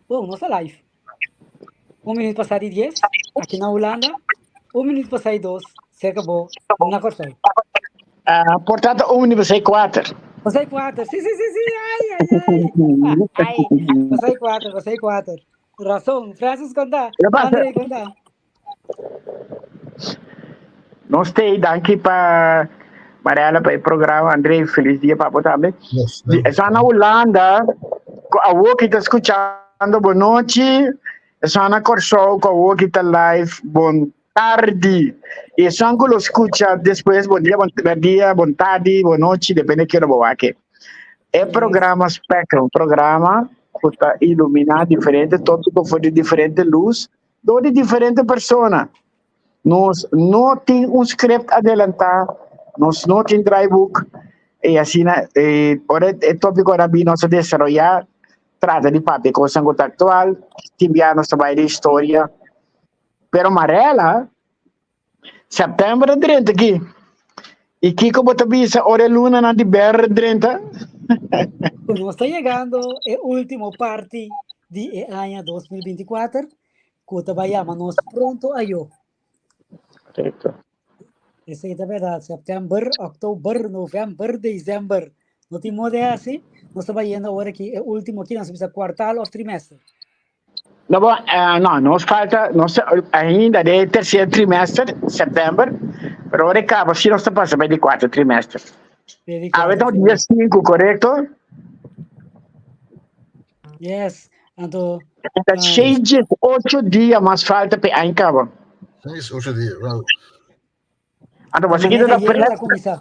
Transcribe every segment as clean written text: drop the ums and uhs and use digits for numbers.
Bon, nos ta live. Un minuut pasá di dies, aki na Hulanda. Un minuut pasá di dos, serka bo na Kòrsou. Ah, por tanto, un minuut pasá di kuater. Pasá di kuater, si, si, si, si, ai, ai, ai. Ai, pasá di kuater, pasá di kuater. Rason, Francis konta, André konta. Nos te danki pa Mariana pa e programa. André, feliz dia pa bo tambe. Yes, Esa na Holanda, ku awo ki ta skuchando bon nochi. Esa na Kòrsou, ku awo ki ta live, bon tardi. I esan ku lo skucha despues, bon dia, bon dia, bon tardi, bon nochi, depende ki ora bo wak. E programa Spectrum, programa ku ta iluminá diferente tópiko for di diferente lus dor di diferente persona. Nos no tin un script adelantá, nos no tin draaiboek i asina e ora e tópikonan bin nos a desaroyá, trata di papia kosnan ku ta aktual, tin bia nos ta bai den historia. Pero Marela, sèptèmber a drenta aki. I kiko bo ta bisa ora e lunanan di ber drenta? Ku nos ta yegando e último parti di e aña 2024 ku ta bai yama nos pronto ayo. Korekto. Esei ta bèrdat. Sèptèmber, òktober, novèmber, desèmber. No tin moda di hasi. Nos ta bai yendo awor aki e último aki, nos ta bisa kuartal òf trimèster. No, bo, eh, no, nos falta, nos ainda de tercer trimester, september, pero ora caba, si nos ta pasa bij di cuarto trimester. Di A cuarto estamos dia trimester. 5, correcto? Yes. Anto, Ta 6, 8 dia mas falta pe aña caba. 6, 8 dia, wow. Anto, você manera kita ayera ta la kuminsá.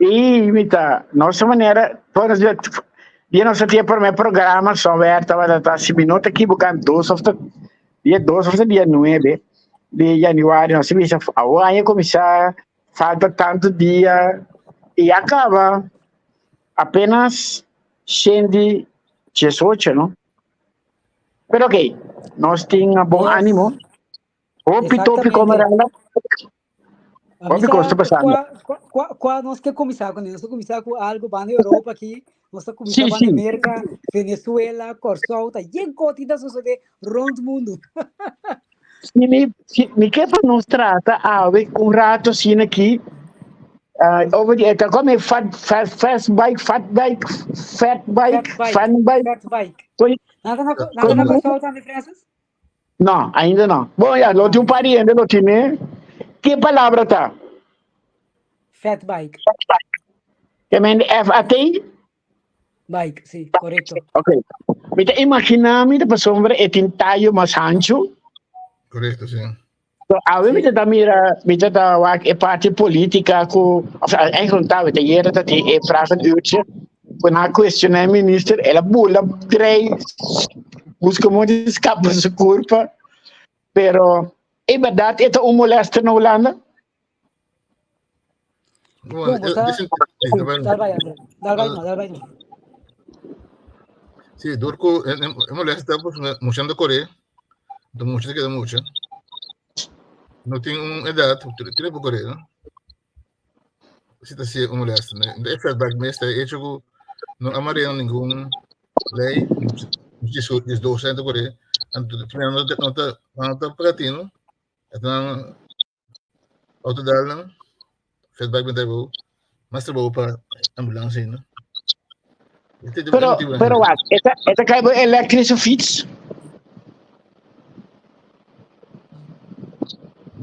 Sí, mita, nossa manera, todas dia nossa tinha por meu programa só aberta, tabata ta si mi no ta equivocando, dos of ta, dia dos of ta dia nueve de januari, nos bisa, awo aña kuminsá, falta tanto dia, i a kaba apenas 118, no? Pero ok, nos tin bon ánimo. Hopi tópiko, Exactamente. Miranda. A Hopi kos ta misa pasando. kua, kua, kua, kua nos ke kuminsá kuné? Nos ta kuminsá ku algu banda Europa aki, nos ta kuminsá Sí, banda sí. Merka, Venezuela, Kòrsou, ta yen kos tin ta sosodé rònt mundu. Si mi, si, mi ke pa nos trata awe un rato asina aki, ah, over di, ta kome fat, fat, fast bike, fat bike, fat bike, Fat bike, fun bike. fat bike. Koi, Nan ta na, nan ta na koi, Kòrsou tambe, Francis? No, ainda no. Bon, ya, lo tin un par di hende lo tine. Ki palabra ta? Fat bike. Ke men F-A-T? Bike, si, korekto. Ok. Mi ta imaginá mi ta pasobra e tin tayo mas hanchu. Korekto, si. So, awe mi ta mira, mi ta ta wak e parti política ku, of eigenlijk ta, ta yera ta tin e vragenuurtje, ku na cuestioná e minister, el a bula drei, busca modo di escapa su curpa, pero e berdad e ta un molester na Hulanda? Bueno, Bon, bo sa, dicen, sí, está bien. dal bai, André. Dal bai no, dal bai no. Sí, door ku e molesta pues mucha anda kore, enton mucha ta keda mucha. No tin un edat, tiene por kore, no? Si ta si un molesta. No? E fatback mes ta hecho ku no a marea ningun lei, mucha 12 aña ta kore, anto primero no ta no ta no ta platino, enton auto dal nan, fatback benta bo, mas trabou pa ambulance no? Pero, pero wat, eta, eta kai bo elektrische fiets?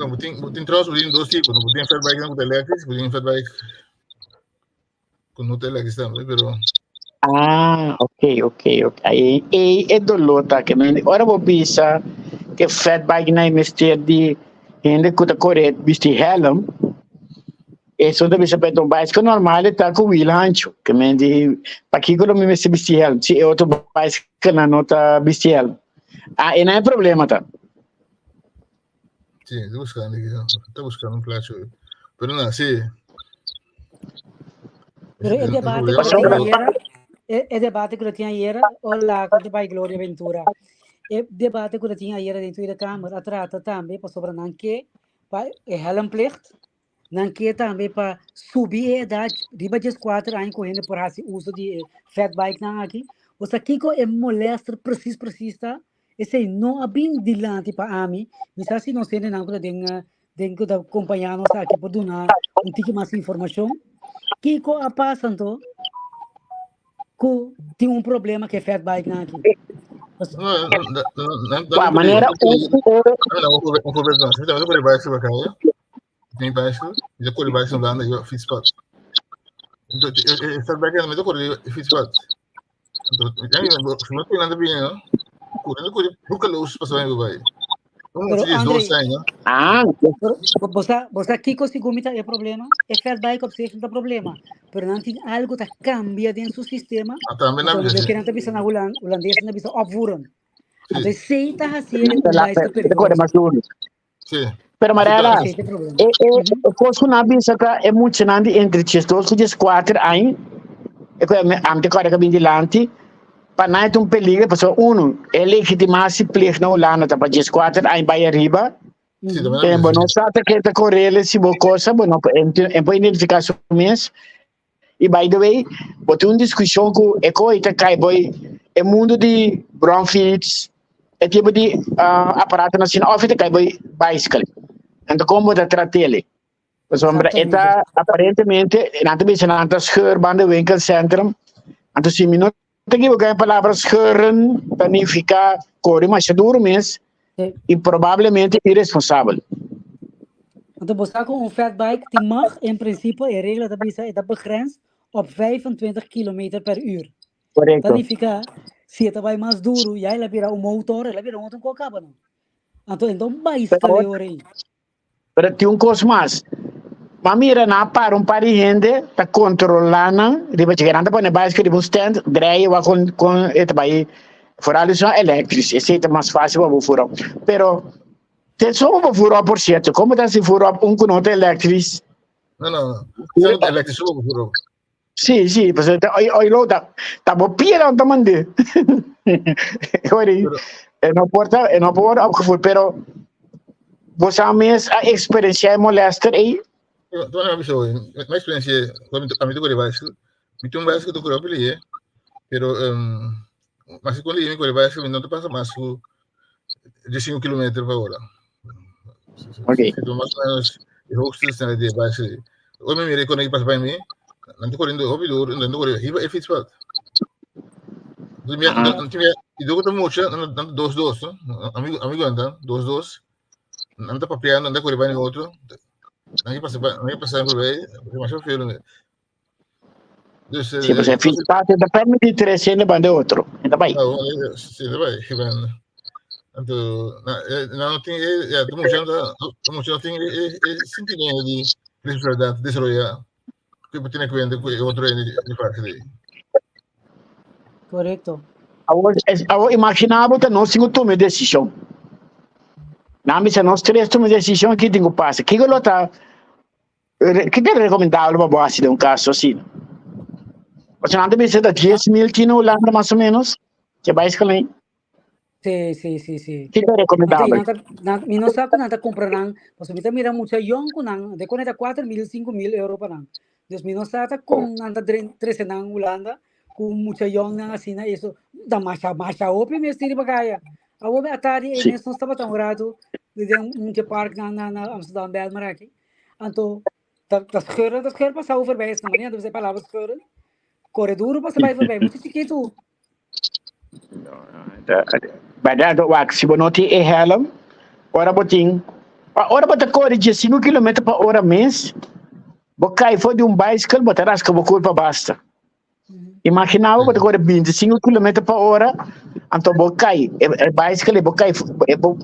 No, bo tin, bo tin trouwens, bo tin dos tipo. No, bo tin fat bike ku elektrisch, bo tin fat bike ku no ta elektrisch tambe, pero Ah, ok, ok, ok. Ei, ei e dolor ta ke men ora bo bisa ke fat bike na mester di hende ku ta kore bisti helm. Eso ta bisa pero un bicycle normal ta ku wiel hancho. Ke men di pakiko lo mi mester bisti helm si e otro bicycle nan no ta bisti helm. Ah, e nan e problema ta. Sí, estoy buscando, estoy buscando un placho. Pero nada, sí. Pero e debate ku tin ayera, e debate ku tin ayera, hola, kon ta bai Gloria Ventura. E debate ku tin ayera den Tweede Kamer a trata tambe pasobra nan ke pa e helmplicht, nan ke tambe pa subi e edat riba 14 aña ku hende por hasi uso di e fatbike nan aki. Osea kiko e molester precies precies ta? Esei no a bin dilanti pa ami. Mi sa si nos hendenan ku ta den den ku ta kompañá nos aki por duna un tiki mas informashon. Kiko a pasa anto ku tin un problema ku e fatbikenan aki? Qua manera Tem bicycle, je corre bicycle lá, je fietspad. Fatbike é corre fietspad. Então, se não tem nada bem, não? Corre, corre, roekeloos pas bij bij. Pero, André, Ah, pero, bo sa kiko segun mi ta e problema? E fatbike op zich no ta problema, pero nan tin algo ta cambia den su sistema. Ah, tambe Anto, nan loke nan ta bisa na Hulandes, nan ta bisa opvoeren. Anto, esei ta hasié un bicycle Te corre peligroso. mas duro. Pero Mariela, Esei ta e problema. E kos ku nan bisa ta e muchanan di entre 12 ku 14 aña, e ku ami ta kòrda ku a bin dilanti, pa nan e ta un peligro pasobra uno, e legitimatieplicht na Hulanda ta pa 14 aña bai ariba, e bo no sa ta ke ta korele si bo kosa, bo no por e por identifiká su mes. I by the way, bo tin un diskushon ku e koe ta kai boy e mundu di bromfiets, e tipo di aparatonan asina, òf e ta kai boy bicycle. Anto kon bo ta trat'el? Pasobra e ta aparentemente, nan ta bisa nan ta scheur banda winkelcentrum. Anto si mi no ta ekivoká e palabra scheuren ta nifiká kore masha duru mes i probablemente iresponsabel. Anto bo sa ku un fatbike tin mag, en prinsipio e regla ta bisa e ta begrens op 25 kilometer per uur. Ta nifiká si e ta bai mas duru ya el a bira un motor, el a bira un otro kos kaba no. Anto e no ta un bicycle e ora ei. Pero tin un kos mas. M'a mira nan a para un par di hende ta kontrolá nan riba dje. Nan ta pone baisikèl riba un stand, drei wak kon kon e ta bai. Foral esnan eléktris, esei ta mas fásil pa bo fura op. Pero te so bo fura op por sierto. Komo ta hasi fura op un ku no ta eléktris? No, no, no. Esei no ta eléktris, so bo fura op. Sí, sí, pasobra ta oi oi lo ta ta bo pia nan ta mand'é. Ori, e no por ta e no por wòrdu opgevoerd, pero bo sa mes a eksperensiá e molèster ei? Tuma mi bisa hoy, mi eksperensiá, ami ta kore bicycle, mi tin un bicycle ta kore hopi lihé, pero mas ku lihé mi kore bicycle mi no ta pasa mas ku 15 kilometer pa ora. Okay. Mas o menos e hoogste snelheid di e bicycle. Ora mi mira e kone ki pasa pa mi, nan ta corriendo hopi duro, nan ta corriendo hiba e fietspad. Entonces, mi, entonces, mi, y luego ta mucha, nan nan dos dos, no? Amigo, amigo nan ta, dos dos. Nan ta papiando, nan ta corri bij otro. Nan ki pasa, nan ki pasa por bij, demasiado feo. Dus, Sí, pues e fietspad ta permití tres hende banda otro. E ta bai. Nou, sí, ta bai. Ik ben, anto, na, na no tin, ja, de mucha, de mucha no tin e sentimento di responsabilidad desarrolla. Que tiene cuenta cu e otro hende di parte de. Correcto. Awor, awor imagina bo ta nos tin cu tuma e decision. Nan bisa nos tres tuma e decision ki tin cu pasa. Kiko lo ta Ke ta recomendabel pa bo hasi den un caso asina? Pasobra nan ta bisa ta 10,000 tin na Hulanda mas o menos, ke bicycle ei. Sí, sí, sí, sí. Ke ta recomendabel? Anto, nan, mi no sa ku nan ta kumpra nan, pasobra mi ta mira mucha yòn ku nan, de kone ta 4,000, 5,000 euro pa nan. Dus mi no sa ta kon nan ta trese nan Hulanda ku mucha yòn nan asina, eso ta masha, masha hopi mes tin riba kaya. Awor mi atardi ei mes nos tabata un ratu den un park na, na, na Amsterdam Bijlmer aki. Anto, ta, ta scheuren, ta scheuren pasa voorbij is, manier, dus de palabra scheuren. Corre duro pasa bij voorbij, mucho chiquito. Bij dat wak, si bo no tin e helm, ora bo tin, ora bo ta corre 15 kilometer pa ora mes, bo cai for di un bicycle, bo ta rasca bo curpa basta. Imagina bo, bo ta corre 25 kilometer pa ora, anto bo cai, e bicycle bo cai, e bo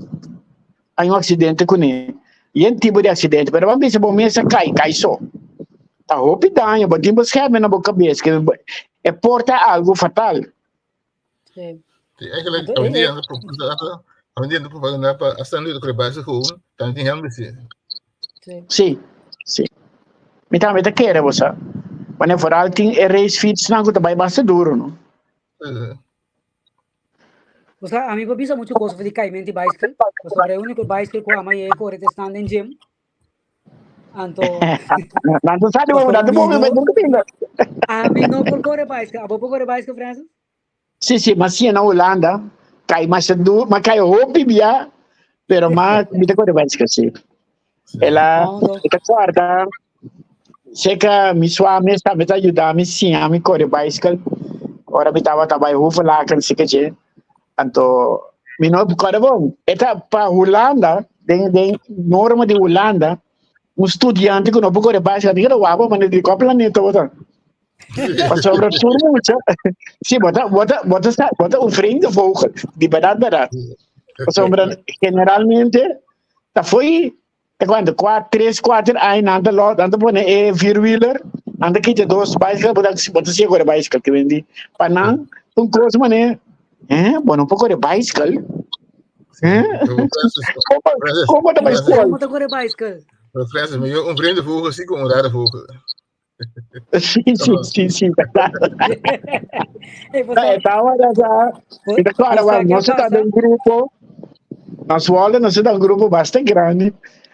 hay un accidente cune. Yen tipo di accidente, pero ban bisa bo mes a cai, cai so. Ta hopi daño, bo tin bo schermen na bo cabes, que e por ta algo fatal. Sí. Sí, eigenlijk, hoy en día, hoy en día, propaganda pa hasta nu de bicycle gewoon, dan tin helm sí. Sí. Sí, sí. Mi tambe ta kere bo sa. Wanneer vooral tin e race fiets nan ku ta bai basta duro, no? O sea, a mi por bisa mucho cosa di caimento di bicycle. Pasobra e único bicycle ku ama e corre te staan den gym. Anto, Nan ta sa di bo, nan ta bobe, no, nunca pinga. A mi no por corre bicycle. Abo por corre bicycle, Francis? Sí, sí, ma si na Hulanda. Kai masha du, ma kai hopi bia, pero ma mi ta kore bicycle sí. Ela e ta kòrda seka mi swa mes tambe ta yuda mi siña mi kore bicycle ora mi tabata bai Hoevelaken seka dje. Anto mi no kòrda bon, e ta pa Hulanda, den den norma di Hulanda, un studiante ku no por kore bicycle, mi keda wak bo manera di kua planeta bo ta. Pasobra tur mucha, sí, bo ta, bo ta, bo ta, bo ta un vreemde vogel, di berdad, berdad. Pasobra generalmente ta foi, ta cuanto, kwa, tres, cuater aña nan ta lo, nan ta pone e vierwieler, nan ta kita dos bicycle, bo ta, bo ta sigue corre bicycle, te vendi. Pa nan, un cos mane, eh, bo no por corre bicycle. Eh? Como, como ta bay school? Como ta corre bicycle? Francis, maar un vreemde vogel zie ik een rare vogel. Sí, sí, sí, sí. Estaba claro, nos está den grupo, na Zwolle nos está un grupo bastante grande.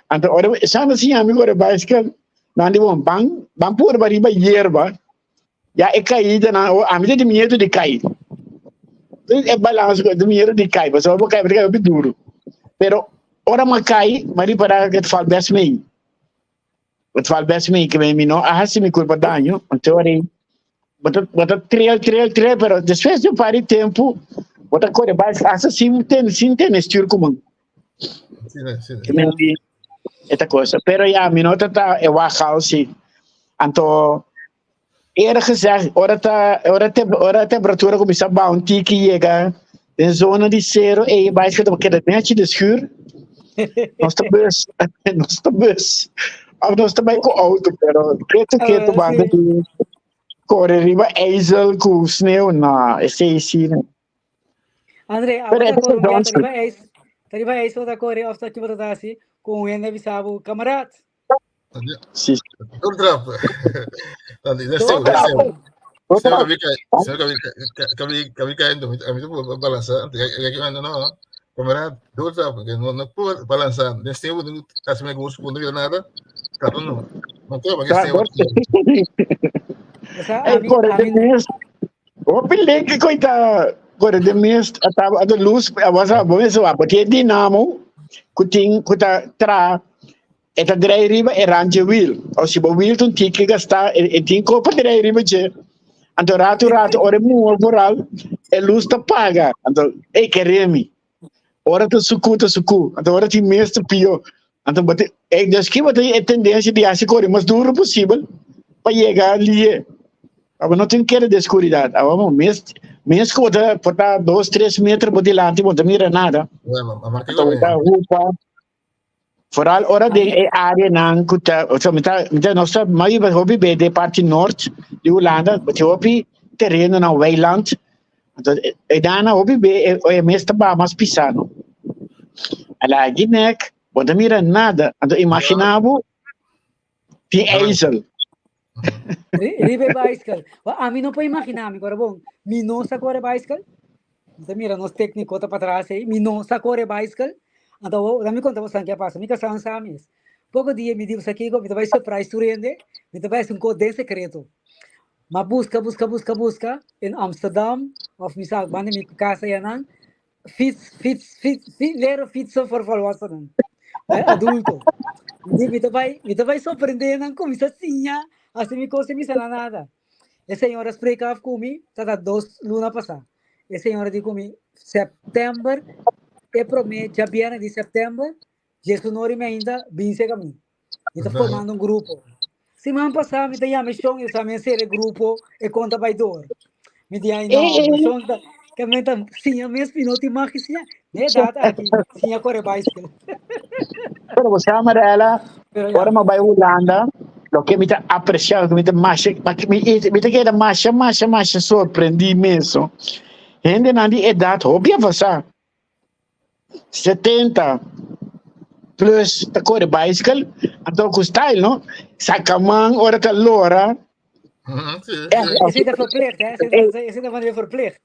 Anto ora sabe si amigo de bicycle, nan di bon ban ban purba riba hierba. Ya e caída na a mi di miedo di cai. E balance di miedo di cai, pasobra bo cai, bo cai hopi duro. Pero ora mi cai, mi ripara cu het valt best mee. Het valt best mee, que mi no a haci mi curpa daño, anto ora ei bo ta bo ta trail trail trail pero despues di un par di tempo bo ta core bai hasta sin ten sin tene stuur ku man. Sí, sí, sí. Ke men di esta cosa. Pero ya mi no ta ta e waghal si. Anto eerlijk gezegd ora ta ora te ora temperatura kuminsá baha un tiki yega den zona di sero ei e baisiklet ta keda nechi den schuur. Nos ta bus nos ta bus of nos ta bai ku auto pero ketu ketu banda di kore riba ijzel ku sneeuw no esei si no. André, Pero abo e ta ta kore un bia sezon ta riba ijs, ta riba ijs bo ta kore of ta ki bo ta hasi ku un hende bisa bo kamarad. Sí. Doortrap. Dan die stil, Doortrap. stil. Otra. Stil kabi kabi kabi kabi cayendo. A mí te balança. Y aquí no no. Camarada, doortrap. Que no no puedo balançar. Den stil, casi me gusto cuando yo nada. Claro no. No puedo porque stil. O sea, Ei, a mi, kore a de mi, mist. Hopi leke koita kore de mist. Ataba a de luz, a was a bo eso a botie dinamo ku tin ku ta tra E ta drei riba e rand dje wiel. O si bo wiel ta un tiki gastá, e, e tin kopa drei riba dje. Anto ratu ratu, ora e muha vooral, e lus ta paga. Anto, ei, kere mi. Ora ta sukú, ta sukú. Anto ora tin mes ta pió. Anto bo tin, e, dus ki bo tin e tendensia di hasi kore mas duru posibel pa yega lihe. Abo no tin kere den skuridat. Abo bo mes, mes ku bo ta por ta dos, tres meter bo dilanti, bo no ta mira nada. Anto bo ta hupa. Vooral ora den e areanan ku ta, osea mi ta, mi ta, nos ta mai hopi be den parti nort di Hulanda, tin hopi terenonan weiland, anto e dana hopi be e e mes ta baha mas pisa no. Ala nek bo ta mira nada, anto imagina bo tin ijzel. Riba e bicycle. Wa ami no por imagina mi kore bon. Mi no sa kore bicycle. Mi ta mira nos técnico ta patras ei. Mi no sa kore bicycle. Anto mi konta boso ke a pasa. Mi kasá sa mes. Poko dia mi di boso kiko mi ta bai surprise tur hende. Mi ta bai hasi un kos den sekreto. Ma buska buska buska buska in Amsterdam of mi sa banda mi kasa yanan. Fiets, fiets, fiets, fiets, leren fietsen voor volwassenen. Bij adulto. Di, mi ta bai, mi ta bai sorprender nan ku mi sa siña, hasi mi kos i mi sa na nada. E señora spreek af ku mi, ta ta dos luna pasá. E señora di ku mi, september, e promé djabièrnè di september, Jesunori mi ainda bin seka mi. Mi ta formando un grupo. Siman pasá mi ta yama e shon i sa mi a sera e grupo e konta bai dor. Mi di ai no, bo shon ta ke mi ta siña mes mi no tin mag siña. Ne edat aki siña kore bicycle. Pero bo sa Marela, Pero ya. ora mi bai Hulanda, loke mi ta aprecia, loke mi ta masha, mi, mi ta keda masha, masha, masha sorprendí meso. Hendenan di edat hopi avansa. 70 plus ta kore bicycle anto ku style no saka man ora ta lora. Is dat verplicht hè? Is dat wanneer verplicht?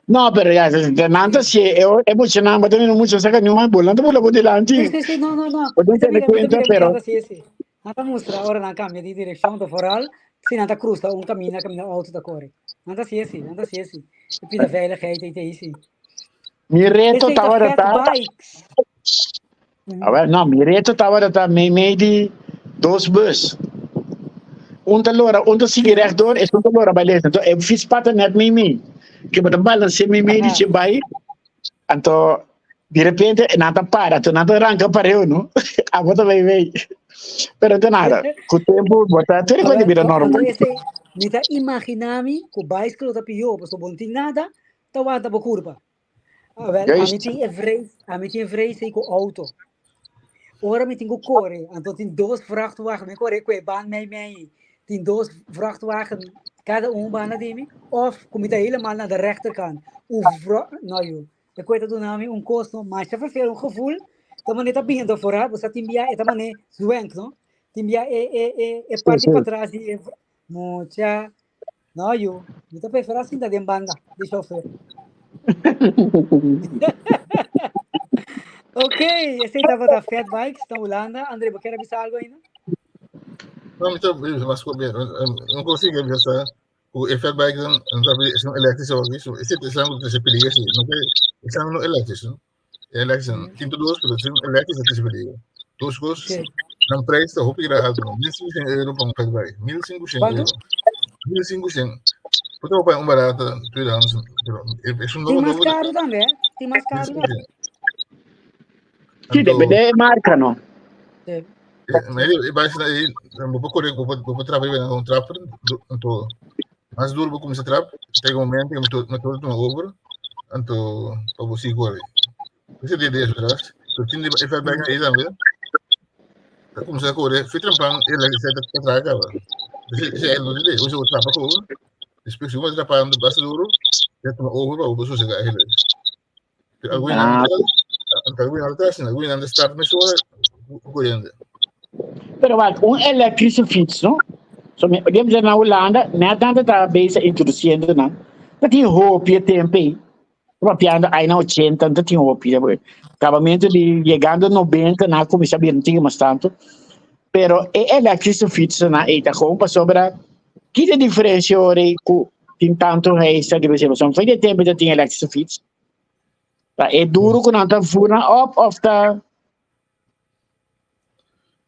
No, pero ya, nan ta si e e mucha nan bata no mucha saka ni man bola, bola bo dilanti. Sí, sí, sí, no, no, no. Bo tin tene cuenta, pero Sí, sí. Nan ta mustra ora nan cambia di direccion, to vooral si nan ta cruza un camina, camina auto ta corre. Nan ta si, sí, nan ta si, sí. E pida veiligheid, e sí. Mi reto Esei ta tabata fat ta, bikes. a ver, no, mi reto tabata ta meimei di dos bus. Un ta lora, un ta sigui rechtdoor, esun ta lora bai links. Anto e fietspad ta net meimei. Ke bo ta balancea meimei di dje bai, anto di repente nan ta para, anto nan ta ranka pareu, no? Abo ta meimei. Pero no ta nada. Ku tempu bo ta tur e A kos ta ver, bira anto normal. esei, mi ta imagina mi ku bicycle ta pió, pasobra bo no tin nada ta wanta bo kurpa. A ver, ami Juist. tin e vrees, ami tin e vrees ei ku auto. Ora mi tin ku kore, anto tin dos vrachtwagen, mi kore ku e baan mei mei, tin dos vrachtwagen, kada un banda di mi, of ku mi ta helemaal na de rechterkant. Un vra, no yu, e koe ta duna mi un kos no, masha vervelend, un gevoel, ta mane ta bini anto vooral, bo sa tin bia e ta mane zwenk no, tin bia e e e e Sí, parti sí. patras di e mucha. No, yu, mi ta preferá sinta den banda di chauffeur. Ok, esei tabata Fat Bikes na Hulanda. André, bo kier a bisa algo ainda? No, mi ta bisa mas ku bien. No consigo bisa ku e fat bike dan dan ta es un eléctrico aki. So ese es algo que se peligra sí. No que es algo no eléctrico. No? Eléctrico tinto dos, pero es un eléctrico que se peligra. Dos cos. Sí. Dan prijs ta hopi gra alto. 1500 euro pa un fat bike. 1500 Cuánto? euro. 1500. Puta pa un barata, tweedehands, pero es un Tin nobo mas nobo. caro tambe, eh? Tin mas caro tambe. 1500. Sí, Anto, depende de marca, no? Sí. Maar e base aí, bo por correr, bo por trap aí um trap, anto mas duro bo começa trap, chega um momento que me motor toma over, anto pa bo sigue correr. Esse dia de atrás, so tin de efect bike aí também. Ta começa a correr, fi trampan, ele se ta atrás acaba. Esse esse é no de, hoje o trapa ko. Depois se trapando basta duro, já toma over pa bo sossegar eigenlijk. Algun Ah, algun atrás, algun anda start mesora correndo. Pero wat, un elektrische fiets, no? So, mi, digamos, na Hulanda, net dan ta bezig introduciendo nan. Dat tin hopi e tempo ei. Papiando ai na 80, dat tin hopi. Acabamento di llegando 90, na comienza a bira tin mas tanto. Pero e elektrische fiets na ei ta gewoon pasobra ki de diferencia ora ku tin tanto reis di bese. So, foi de tempo dat tin elektrische fiets. Ta e duro ku nan ta voeren op of ta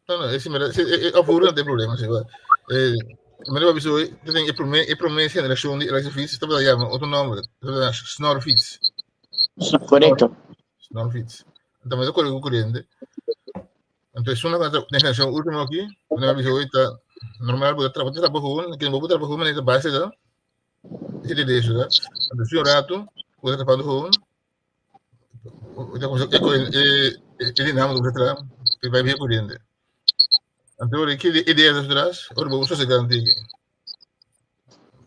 No, no, esse mira, esse é o não tem problema, sim, eh, mira, aviso, tem e prome, e prome generação de elektrische fiets, estava chama outro nome, estava snorfiets. Correcto. Snorfiets. Então, mas eu corro corrente. Então, se uma generação última aqui, mira, aviso, está normal, porque trabalho, trabalho, que não vou trabalhar, mas é base, tá? Esse é isso, tá? Então, se um rato, vou trabalhar gewoon, e dinamo do tra, e vai vir corrente. Então, que ideia atrás, ora vou só se garantir.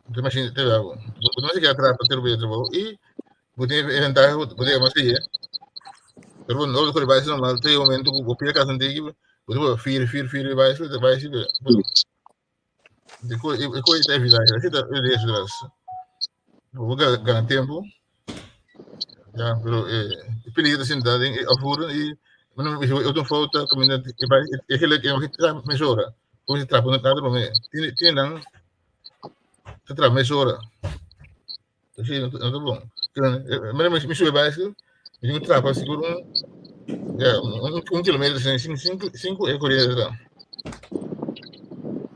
Então, imagina, te algo. Não se quer atrás para ter o bem trabalho e vou ter vantagem, vou ter mais que Pero no lo vai ser normal, tem um momento que vou pegar casa antiga, vou ter vier, vier, vier, vai ser, vai ser. De coisa, coisa é evitar, é ideia atrás. Vou ganhar tempo. Ja, pero peligro sentado em afvoeren e eu tenho falta caminhando e vai eigenlijk eu que mesora. Como se trapa nada para mim. Tiene tiene dan te trapa mesora. Dus não tá bom. Maar me sube bicycle, me digo trapa seguro um ja, um quilômetro assim, cinco, cinco, cinco é corrida.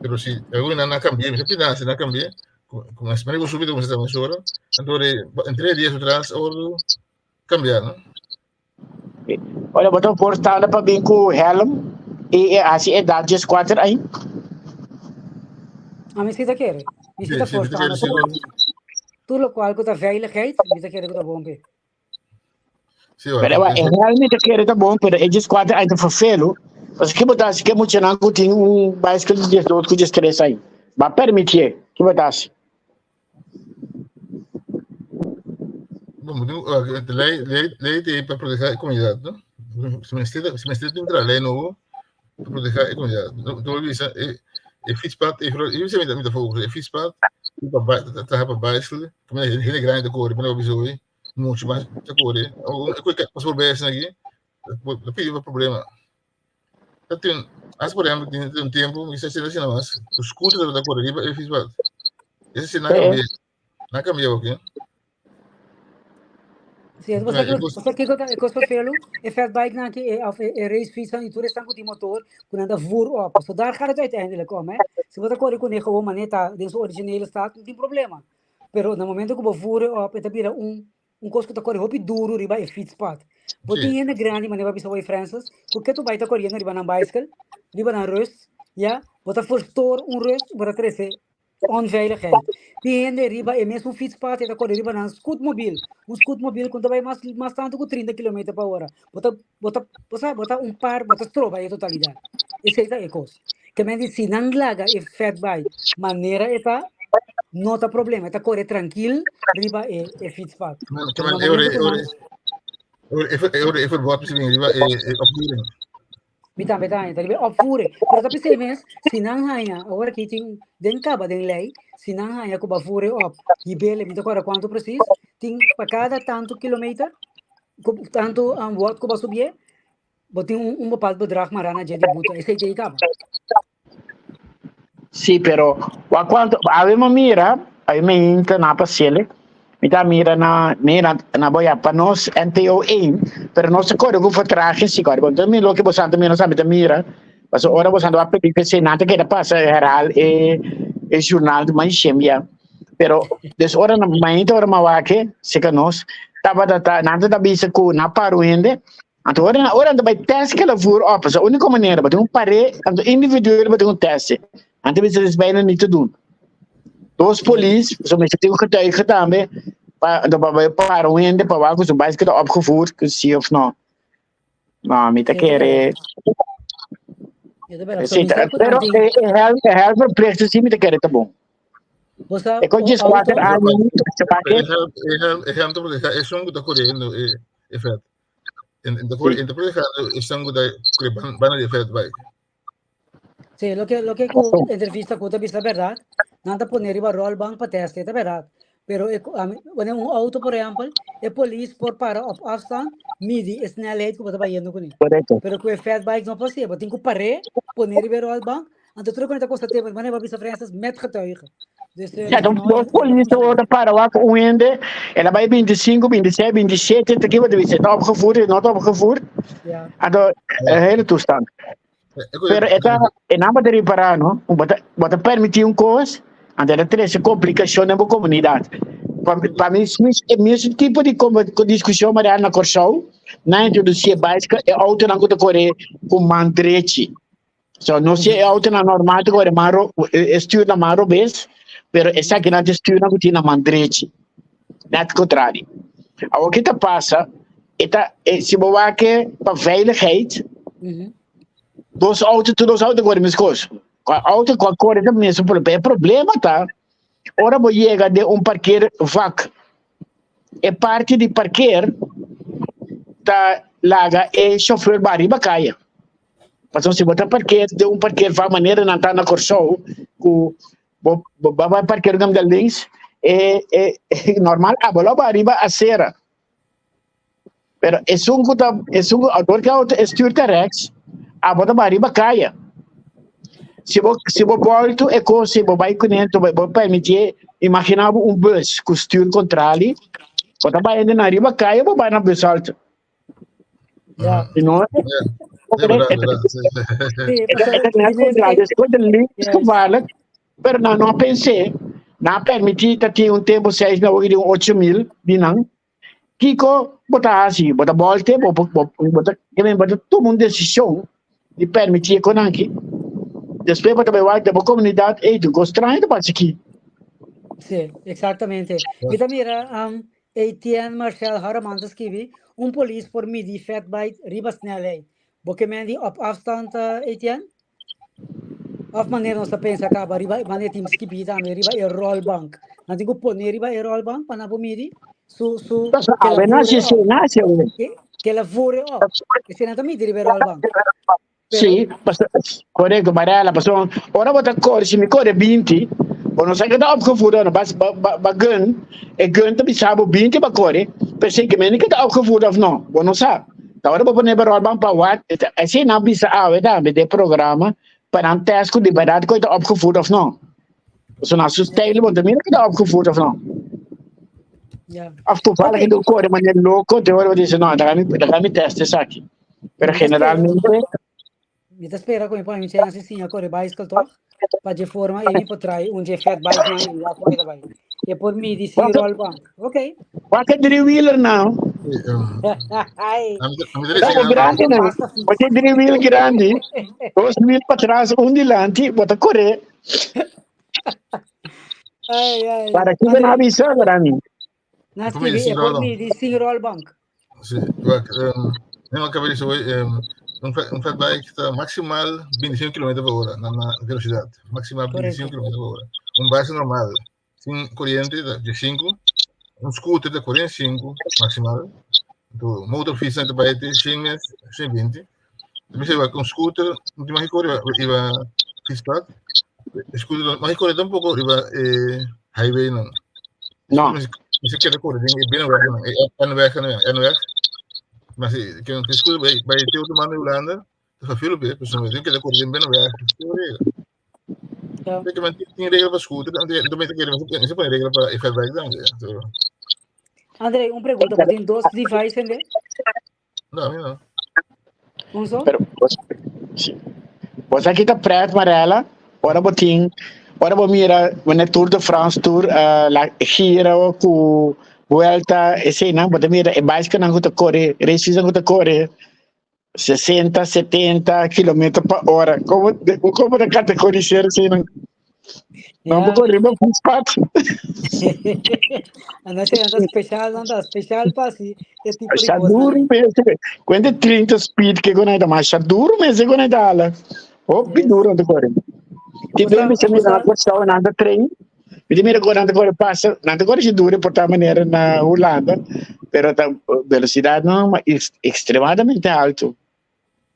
Pero si alguna na cambia, me pida se na cambia, como as maneira subida como se está mesora, então em 3 dias atrás ou cambiar, não? Olha, botou voorstellen para bem com helm e assim é idade 4 aí. Ah, mi ta kere. Mi ta Sí, mi ta voorstander. kere, sí. Tur lokual ku ta veiligheid, mi ta kere ku ta bon pe. Sí, Pero e realmente kere ta bon, pero e 4 aí ta vervelo. Mas que botar que muito não que tem um bicycle de 2 com 3 aí. Ba permitir, que botar. Bom, lei, lei, lei tem para proteger a comunidade, não? Se me se me tem que lei novo para proteger a comunidade. Então, eu disse, e fietspad, e eu sei muito focus, e fietspad, para trabalhar para bicycle, como é hele grande cor, mas eu aviso muito mais de cor, ou que passou bem aqui, eu pedi para problema. Tem, as por exemplo, tem um tempo, isso é assim, mas o scooter da cor ali, e fietspad. Esse não cambia, não cambia, ok? Sí, Ja, e kos- basta kiko ta e kos vervelu, e fatbike nan ki e of e racefiets nan i tur esnan ku tin motor ku nan ta voer op. So daar gaat het uiteindelijk om, hè. Si bo ta kore kuné gewoon manera ta den su originele staat, no tin problema. Pero na momento ku bo voer e op e ta bira un un kos ku ta kore hopi duru riba e fietspad. Bo tin hende grandi manera bo a bisa Way Francis ku ke tu bai ta koriendo riba nan baiskel, riba nan rust, ya, bo ta verstoor un rust, bo ta trese onveiligheid. Tin hende riba e mesun fietspad e ta kore riba nan scootmobiel, un scootmobiel ku ta bai mas mas tantu ku trinta kilometer pa ora. Bo ta bo ta bo sa bo ta un par bo ta stroba e totalidat. Esei ta e kos. Ke men di si nan laga e fatbike manera e ta, no ta problema, e ta kore trankil riba e e fietspad. Ke Pero na men e ora momento e ku ora nan e ora e verbod misschien riba e e opvoering. Mi tambe ta haña, ta riba e opvoering. Pero ta p'esei mes, si nan haña, awor aki tin den kaba den lei, si nan haña ku bo a voer e op, hib'el, mi ta kòrda kuantu presis, tin pa kada tantu kilometer, ku tantu wòt ku bo a subié, bo tin un un bepaald bedrag mará na dje di buta, esei ta e kaba. Sí, pero wa cuanto awe mi mira, awe mi inta na pasiele, mi ta mira na mira na boya pa nos NPO 1, pero nos ta kore ku vertraging si kore. Entonces mi loke bosan ta mira, nos ta mira, paso ora bosan ta pedir p'esei nan ta keda pasa herhaal e e journal di maishem ya. Pero dus ora na mainta ora mawake, seka nos, tabata ta nan ta bisa ku na paru hende. Anto ora na ora bai test ke la voer op, is de única manera, bo tin un pare, anto individueel bo tin un test. Anto bisa is bijna niet te doen. Dos polis, so mester tin un getuige tambe, pa anto pa bai para un hende pa wak ku su bicycle ta opgevoerd, ku si of no. No, mi ta kere. Sí, pero e helm, e helm verplicht si mi ta kere ta bon. E kon djes kuater aña, se pa E helm, e helm, e helm ta proteha esun ku ta koriendo e e vet. En en ta en ta protehando esun ku ta kore banda di e vet bai. Sí, loke ku entrevista ku ta bisa bèrdat, nan ta pone riba rolbank pa teste, ta bèrdat. Pero e ami wanneer un auto por ehèmpel, e polis por para op afstand, midi e snelheid ku bo ta bayendo kuné. Korekto. Pero ku e fatbike no por hasié, bo tin ku par'é, pone riba e rolbank, anto tur ku ta kosta tempu, manera bo bisa Francis, met getuigen. Dus eh, Ja, no, dan no, dos polis te worden para wak un hende, en dan bij 25, 26, 27, te kiwa te wisse, het opgevoerd, het not opgevoerd. ja. Ado, een hele toestand. Pero eta, e naam te reparar, no? Bota, bota permitir un cos, ante era trece complicación en bo comunidad. Pa, pa mi, e mesmo tipo de discussão maar na Corsou, na introducir bicycle, e auto nan ku te corre ku man drechi. So no si e auto na normal te corre man ro, e stuur na man robes, pero esaki nan te stuur nan ku tin na man drechi. Net contrario. Awor ki ta pasa, e ta, e, si bo wak pa veiligheid, dos auto, tur dos auto corre meskos. Kua auto kua corre ta mesun problema. E problema ta, ora bo yega den un parkeervak, e parti di parkeer ta laga e chauffeur ba riba kaya. Pasobra si bo ta parkeer den un parkeervak manera nan ta na Kòrsou ku bo bo bai parkeer un kaminda links e e normal abo lo bai riba asera. Pero esun ku ta esun ku dor ku auto e stuur ta rechts abo ta bai riba kaya. Si bo si bo bòltu e kos si bo bai kuné bo bo permitié imagina bo un bus ku stuur kontrali bo ta bai na riba kaya bo bai na bus halte. Ja. Si no, Ja, verdad, verdad. Sí, het het net contrario, dus het wordt levensgevaarlijk. Pero nou no pensé, na permití dat tin un tempo 6 mil, di un 8 mil, di nan. Kiko bota hasi, bota volte, bo bo bota, bo ta tuma un decisión di permití kon aki. Después bota bai wak de bo comunidad, ey, tu kos straño ta pasa aki. Sí, exactamente. Mi ta mira um, Etienne Marcel Harreman ta skibi, un polis por midi fatbike riba snelheid. Bo ke men di op afstand, Etienne? Of manera nos ta pensa kaba riba manera tin skibi tambe riba e rolbank. Nan tin ku pone riba e rolbank pa nan por midi su su Paso ke la awe voer nace op. si nace awe. Ke la voer op. Esei nan ta midi riba e rolbank. Pero Sí, paso, correcto, Mariela, paso ora bo ta corre, si mi corre 20, bo no sa que ta opgevoerd no, bas ba, ba, ba gun, e gun ta bisa bo 20 ba corre, pero si que men que ta opgevoerd of no, bo no sa. Ta ora bo pone ba rolbank pa wat, así nan bisa awe tambe de programa, pa nan test ku di verdad ku ta opgevoerd of no. So nan su stijl, bo ta mira que ta opgevoerd of no. Ja. Of toevallig okay. kore manera loko, te ora dice no, laga mi laga mi test esaki. Pero generalmente Mi ta spera ku mi por mi chance siña kore bicycle toch? Pa dje forma e mi por try un dje fat bike nan i wak kon e ta bai. E por midi si roll bank. Ok. Wak e driewieler nou. Ai. Bo grandi nou. Bo tin driewiel grandi. Dos wiel patras, un dilanti, bo ta kore. Ai, ai. Para kiko no avisa grandi? Na skibi e por midi sin roll bank. Sí, wak, um, nee, maar ik zo, um, un, un fat bike ta maximaal 25 km per hora, na, na velocidad. Maximaal 25 km per hora. Un bike normal, sin corriente, de 5. Un scooter de 45 maximaal. Do motorfiets ta bij 100, 120. Tenminste, un scooter, niet mag ik riba fietspad. Scooter mag ik tampoco riba eh, highway no. No. Mester keda kore den e binnenweg nan, e N-weg nan, N-weg. Maar si ke ke scooter bij bij te otro man in Hulanda, ta verveel op, dus dan tin keda kore den binnenweg. Ja. Kijk, men tin regla pa scooter, dan dan mester kere mester pone regla pa e fatbike dan. So, André, un pregunta, bo tin dos device ende? No, mi no. Un so? Pero, bos, sí. Bos aki ta pret, Marella. Ora bo tin, ora bo mira, wanneer Tour de France, Tour, uh, la Giro, ku Vuelta, eseinan, bo ta mira e bicycle ku ta kore, races ku ta kore 60, 70 kilometer pa ora. Como, como ta categoriseren eseinan? No Ja. bo riba fietspad. Anda se anda special, anda special pa si e tipo di Siya cosnan. duro mes. Cuenta 30 speed que con mas siya duro mes con ala. Hopi Yes. duro ante corre. Ti Bosa, bem mi mira bosa, na Kòrsou nanta train. Mi mira con nanta corre pasa, nanta corre si duro por tal manera na Hulanda, pero ta velocidad no ma extremadamente alto.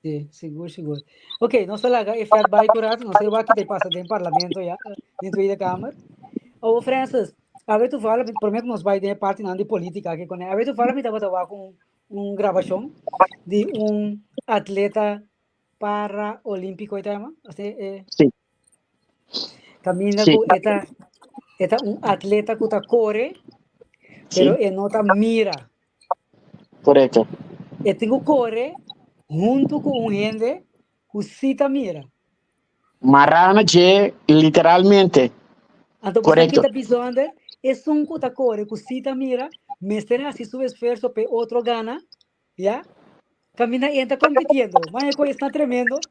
Sí, sigur, sigur. Ok, nos ta laga e fat bike un rato, no sé wak te pasa den parlamento ya, den Tweede Kamer. Oh, Francis, awe toevallig, promé ku nos bai den e partinan di polítika aki kuné, awe toevallig mi tabata wak un, un grabashon di un atleta paraolímpiko e ta yama, así, eh, Sí. kaminda Sí. ku e ta, e ta un atleta ku ta kore, pero Sí, e no ta mira. correcto. E tin ku kore huntu ku un hende ku sí ta mira. Marana dje literalmente. Anto bo sa Correcto. kita bijzonder, esun ku ta kore ku sí ta mira, mester hasi su esfuerso p'e otro gana, ya? Kaminda e ta kompitiendo. Ma e kos esta tremendo.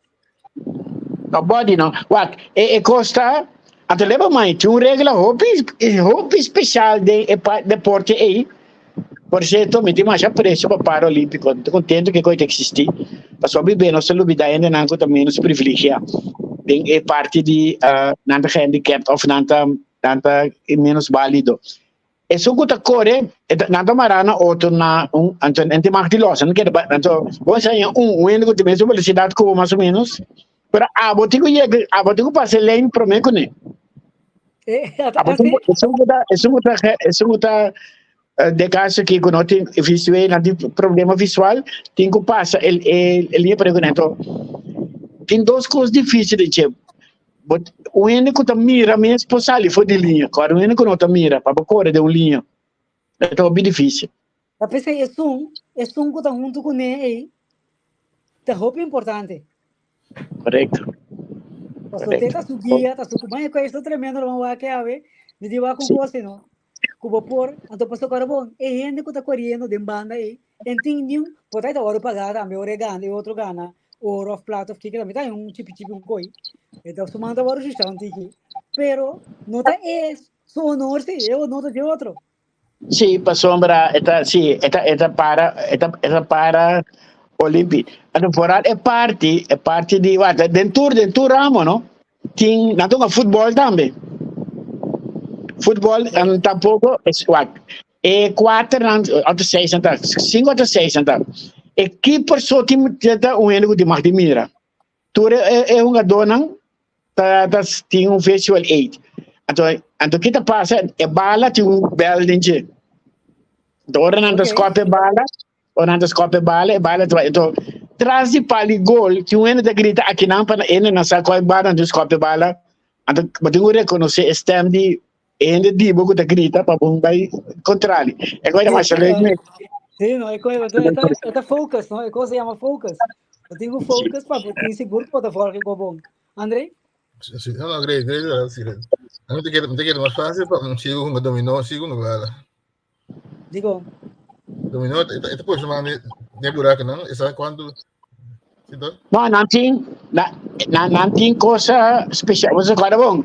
No body no. Wak, e e kos ta, anto leba mai, tin un regla hopi, hopi special den e pa deporte ei. Por cierto, mi tin masha aprecio pa Paralímpico. Mi ta contento cu e coy ta existi. Pasobra bibe nos ta lubida hendenan cu ta menos privilegia den e parti di uh, nan ta handicapped of nan ta, nan ta menos valido. Esun cu ta core, e ta, nan ta mara na otro na un, anto nan tin mag di los, nan keda ba, anto bo enseña un, un hende cu tin mesun velocidad cu bo mas o menos, pero abo tin cu yega, abo tin cu pasa e lijn prome cu ne. Eh, ata Abo tin así? cu, esun cu ta, esun cu ta, esun cu ta de caso aki cu no tin visueel, nan tin problema visual, tin cu pasa e, e, e liña prome cu ne. Anto, tin dos cos dificil den dje. But un hende ku ta mira mes por sali for di liña. Kòrda un hende ku no ta mira pa bo kore den un liña. E ta hopi difísil. Ta p'esei esun, esun ku ta huntu kuné ei ta hopi importante. Korekto. Pasobra te Korekto. ta su guia, ta su kumaña ku esta tremendo lo wak awe, mi di wak un Sí. kos no. Ku bo por, anto pasobra kòrda bon, e hende ku ta koriendo den banda ei, en tin niun, por ta e ta wòrdu pagá tambe ora e gana, e otro gana oro of plata of kiko tambe ta un chipi chipi un koi. E ta su man ta wòrdu shushá un tiki. Pero no ta e su honor si, e honor ta di otro. Sí, pasobra e ta, sí, e ta, e ta para, e ta, e ta para Olympi. Anto vooral e parti, e parti di, wak, den tur, den tur ramo, no? Tin, nan toca futbol tambe. Futbol, en tampoco, es, wak, e kuater nan, otro seis nan ta, cinco otro seis nan ta. E keeper so tin, ta un hende ku tin mag di mira. Tur e, e, e hungadónan ta, ta tin un visual aid. Anto, anto ki ta pasa, e bala tin un bel den dje. Anto ora nan ta Ok. skòp e bala, ora nan ta skòp e bala, e bala ta bai. Anto, tras di pal di gol, tin un hende ta grita akinan pa hende nan sa kua e bala, anto skòp e bala. Anto, bo tin ku rekonosé e stèm di E hende di bo ku ta grita pa bo bai kontrali. E kos ta masha leuk mes. Sí, no, e kos e ta focus, no? E kos se llama focus. Bo tin ku focus pa bo tin sigur ku bo ta volg e kos bon. André? Sí, no, no, great, great, sí, great. A mi te keda mas fácil pa un sigo hunga dominó, sigo hunga bala. Digo. Dominó, e ta push man de buraco, no? E sabe cuánto. Sí, toch? No, nan tin, na, na, nan tin cosa special. Você acorda bom?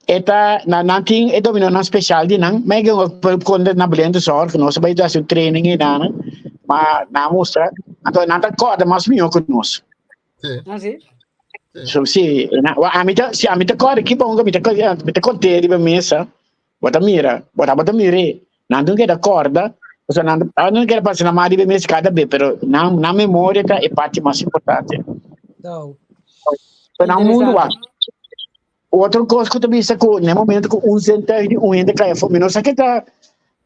Eta, na, nan tin e dominó nan special di nan. Maar ik ook kon na blinde zorg, nos bij dat soort training en dan. Maar na mostra, anto nan ta korda mas mihor ku nos. Sí. Ah, sí? So, sí, na, wa, a mi ta, si a mi ta korda ki bon, mi ta, mi ta konté riba mesa. Bo ta mira, bo tabata mir'é. Nan tin keda kòrda, pasobra nan a no keda pasa nan mas riba e mes kada be, pero nan nan memoria ta e parti mas importante. So, Pero nan mundu wak. interesante. Otro kos ku ta bisa ku na e momento ku un zintuig di un hende kai afó, mi no sa ke ta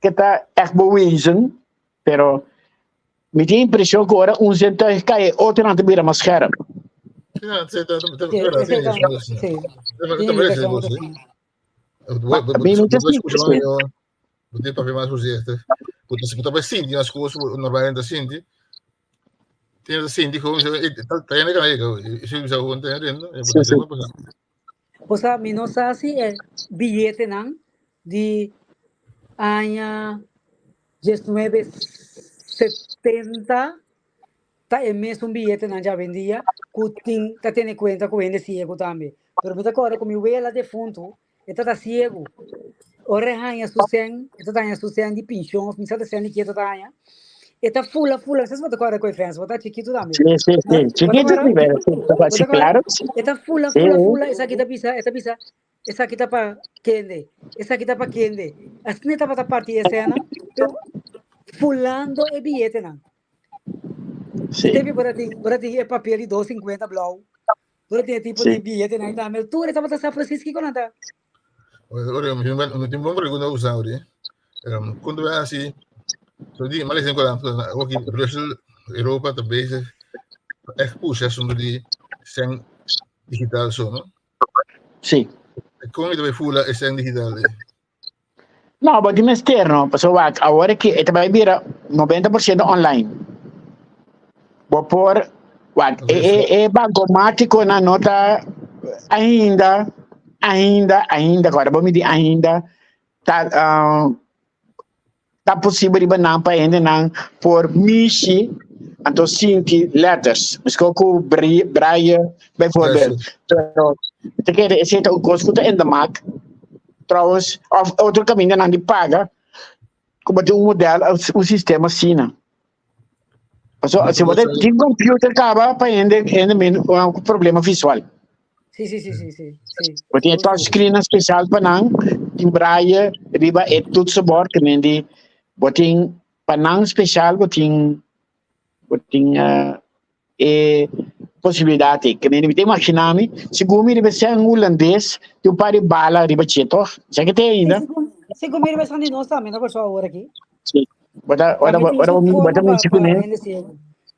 ke ta ègt bewezen, pero mi tin impreshon ku ora un zintuig kai e otronan ta bira mas scherp. Ja, sí, ta, ta, ta, Sí, verdad, esei sí, ta, sí, sí. Ta Tin parece indikashon vos, ku sí. ta. Mi no ta sinti así. Bo tin papia mas voorzichtig. Bo ta bo ta sinti mas cos normalmente sinti. Tin ta sinti gewoon zo, ta yende kan ego. Zo zo gewoon te rendo. Sí, sí. Osea, mi no sa si e biyetenan di aña 1970 ta e mesun biyetenan dja awendia ku tin ta tene kuenta ku hende siegu tambe. Pero mi ta kòrda ku mi wela defuntu e ta ta siegu. Ora e haña su sèn, e ta haña su sèn di penshon òf mi sa ta sèn di ke e ta ta haña, e ta fula fula, no sé si bo ta kòrda ku e Frans, bo ta chikitu tambe. Sí, sí, sí. Bo ta Chikitu kòrda? sí, pero sí, Bo ta sí, kòrda? claro que sí. E ta fula Sí. fula fula, esaki ta bisa, e ta bisa, esaki ta pa kende, esaki ta pa kende. Asina e tabata parti e sènnan, pero fulando e biyetenan. Sí. Tepi por tin, por tin e papel di 250 blauw. Por tin e tipo Sí. di billete nan tambe. Tur e tabata sa precies kiko nan ta. Ora, mi tin bon pregunta usa ori. Kuando we así, so di, maar lezen koran, ook in Brussel, Europa ta bezig echt pushen asunto di sen digitaal zo, no? Sí. Kon je voelen is sen digitaal? No, bo tin mester no, pasobra wak, awor aki e ta bai bira 90% online. Bo por, wak, e, e, e bankomatikonan no ta ainda, ainda, ainda, kòrda bo mi di ainda, ta, ah, ta posibel riba nan pa hendenan por mishi anto sinti letters. Miskon ku braille bijvoorbeeld. Pero ta kere esei ta un kos ku ta in de maak. Trouwens, of otro kamindanan di paga ku bo tin un model of un sistema asina. Pasobra si bo ta tin computer kaba pa hende hende men ku problema visual. Sí, sí, sí, sí, sí, sí. Bo tin e touchscreen special pa nan, tin braille riba e toetsenbord ke men di bo tin pa nan special bo tin bo tin e posibilidad ei. Ke men mi ta imagina mi, segun mi riba ser un hulandes tin un par di bala riba dje toch? Sa ke tin ainda? Segun mi riba esnan di nos tambe na Kòrsou awor aki. Sí. Bo ta ora bo ora bo bo ta mishi kuné.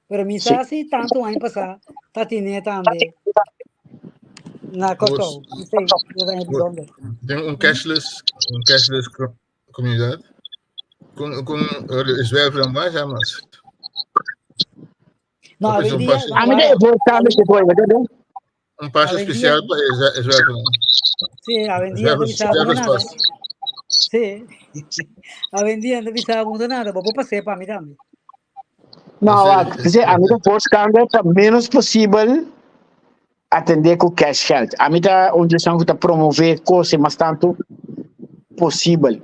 Pero mi sa si tantu aña pasá ta tine tambe na Kòrsou. Mi sei, yo ta bijzonder. Tin un cashless, un cashless comunidad. Con con zwerver maar ja mas. No, Of is un awendia, pase, no, A mi ta wara. e voorstander ku foi, bo un pase Awendia, especial pa e zwerver. sí, awendia no Zwervers, bisa bo zwervers nada. pas. Sí. Awendia no bisa bo nada, bo por pasé pa mi tambe. No, Ese, wak, p'esei ami ta voorstander pa menos posibel atendé ku cash geld. Ami ta un di esnan ku ta promové kos e mas tantu posibel.